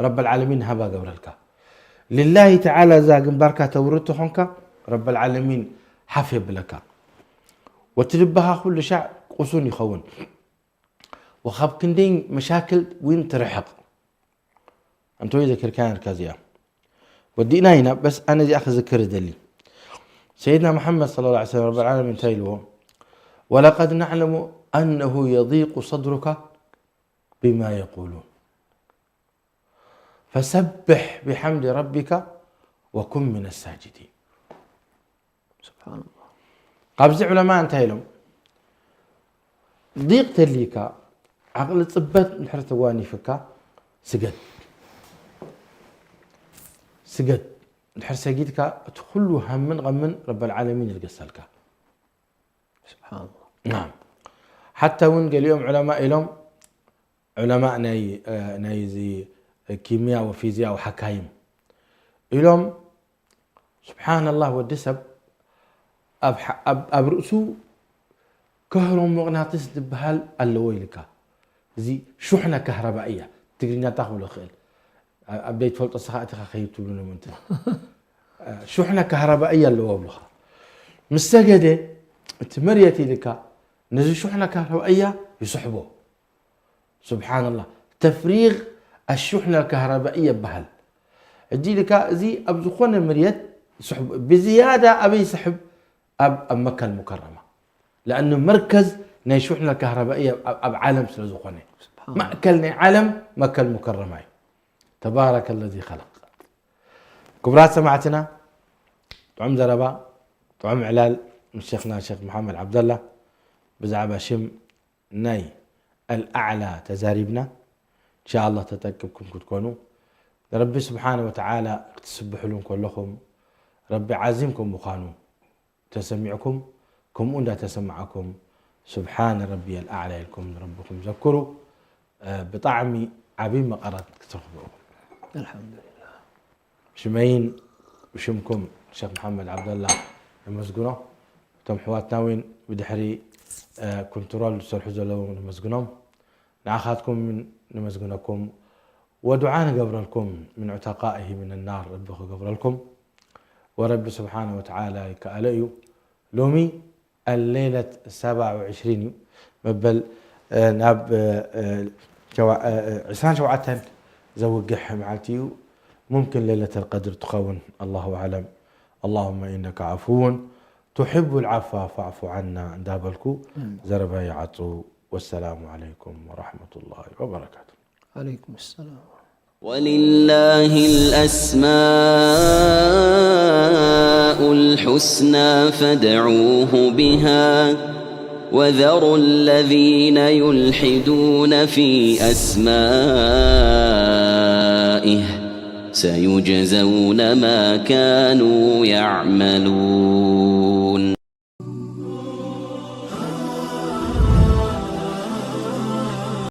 ረብ ልዓለሚን ሃባ ገብረልካ። ሊላሂ ተዓላ እዛ ግንባርካ ተውርድ ተኾንካ ረብ ልዓለሚን ሓፍ የብለካ። ወቲ ልብኻ ኩሉ ሻዕ ቁሱን ይኸውን። ወኻብ ክንደይ መሻክል ውን ትርሕቕ። እንተ ዘክርካ ነርካ እዚኣ ወዲእና ኢና። በስ ኣነ እዚኣ ክዝክር እደሊ ሰይድና መሓመድ صلى الله عليه وسلم ረብ العالمين እንታይ ኢልዎ? ولقد نعلم أنه يضيق صدرك بما يقولون فسبح بحمد ربك وكن من الساجدين. سبحان الله. ካብዚ ዑለማ እንታይ ኢሎም? ዲቕ ተልይካ ዓቕሊ ፅበት እንድሕር ተጓኒፍካ ስገድ ስገድ እንድሕር ሰጊድካ እቲ ኩሉ ሃምን ቐምን ረበል ዓለሚን ይልገሰልካ። ስብሓንላህ። ናም ሓታ እውን ገሊኦም ዑለማ ኢሎም ዑለማእ ናይ ናይዚ ኪምያ ወፊዝያ ወሓካይም ኢሎም ስብሓንላህ ወዲ ሰብ ኣብ ርእሱ ከህሮ መቕናጥስ ዝበሃል ኣለዎ ኢልካ። እዚ ሹሕነ ካህረባእያ ትግርኛ እንታይ ክብሎ ክእል ኣብ ደይ ትፈልጦ ስኻ እቲኻ ከይብ ትብሉ ንምንት ሹሕነ ካህረባእያ ኣለዎ ኣብሉኻ ምስ ሰገደ እቲ መርየት ኢልካ ነዚ ሹሕነ ካህረባእያ ይስሕቦ። ስብሓንላህ ተፍሪግ ኣሹሕነ ካህረባእያ ይበሃል። ሕጂ ኢልካ እዚ ኣብ ዝኾነ መርየት ይስሕቦ ብዝያዳ ኣበይ ይስሕብ ኣብ ኣብ መካ ልሙከረማ ለኣኑ መርከዝ ናይ ሹሕነ ካህረባእያ ኣብ ዓለም ስለ ዝኾነ ማእከል ናይ ዓለም መካ ልሙከረማ እዩ። ተባረከ ለዚ ከለቅ። ክቡራት ሰማዕትና ጥዑም ዘረባ ጥዑም ዕላል ምስ ሸኽና ሸኽ መሓመድ ዓብደላ ብዛዕባ ሽም ናይ ኣልኣዕላ ተዛሪብና። እንሻኣላህ ተጠቅብኩም ክትኮኑ፣ ንረቢ ስብሓነ ወተዓላ ክትስብሕሉ እንከለኹም፣ ረቢ ዓዚም ከም ምዃኑ ተሰሚዕኩም፣ ከምኡ እንዳተሰማዓኩም፣ ስብሓነ ረቢየል ኣዕላ ኢልኩም ንረብኹም ዘክሩ። እ፣ ብጣዕሚ ዓብዪ መቐረት ክትረኽቡ ኢኹም። ኣልሓምዱሊላህ። ሽመይን ብሽምኩም ሸኽ መሓመድ ዓብደላ ነመስግኖ። እቶም ኣሕዋትና እውን ብድሕሪ፣ እ፣ ኮንትሮል ዝሰርሑ ዘለዉ ነመስግኖም። ንዓኻትኩም እውን ነመስግነኩም። ወዱዓ ንገብረልኩም፣ ምን ዑተቃኢሂ ምን ናር ረቢ ክገብረልኩም። ወረቢ ስብሓነ ወተዓላ ይከኣሎ እዩ። ሎሚ ኣሌለት ሰብዓ ወዕሽሪን እዩ። መበል፣ እ፣ ናብ፣ እ፣ እ፣ ሸዋ-፣ እ፣ እ፣ ዕስራን ሸውዓተን ዘውግሕ መዓልቲ እዩ። ሙምክን ሌለተል ቀድር ትኸውን፣ ኣላሁ ኣዕለም። ኣላሁመ ኢነከ ዓፉውን ቱሒቡል ዓፍዋ ፈዕፉ ዓና እንዳበልኩ ዘረባ ይዓጹ። ወሰላሙ ዓለይኩም ወረሕመቱላሂ ወበረካቱ። ዓለይኩም ሰላም። ولله الأسماء الحسنى فادعوه بها وذروا الذين يلحدون في أسمائه سيجزون ما كانوا يعملون.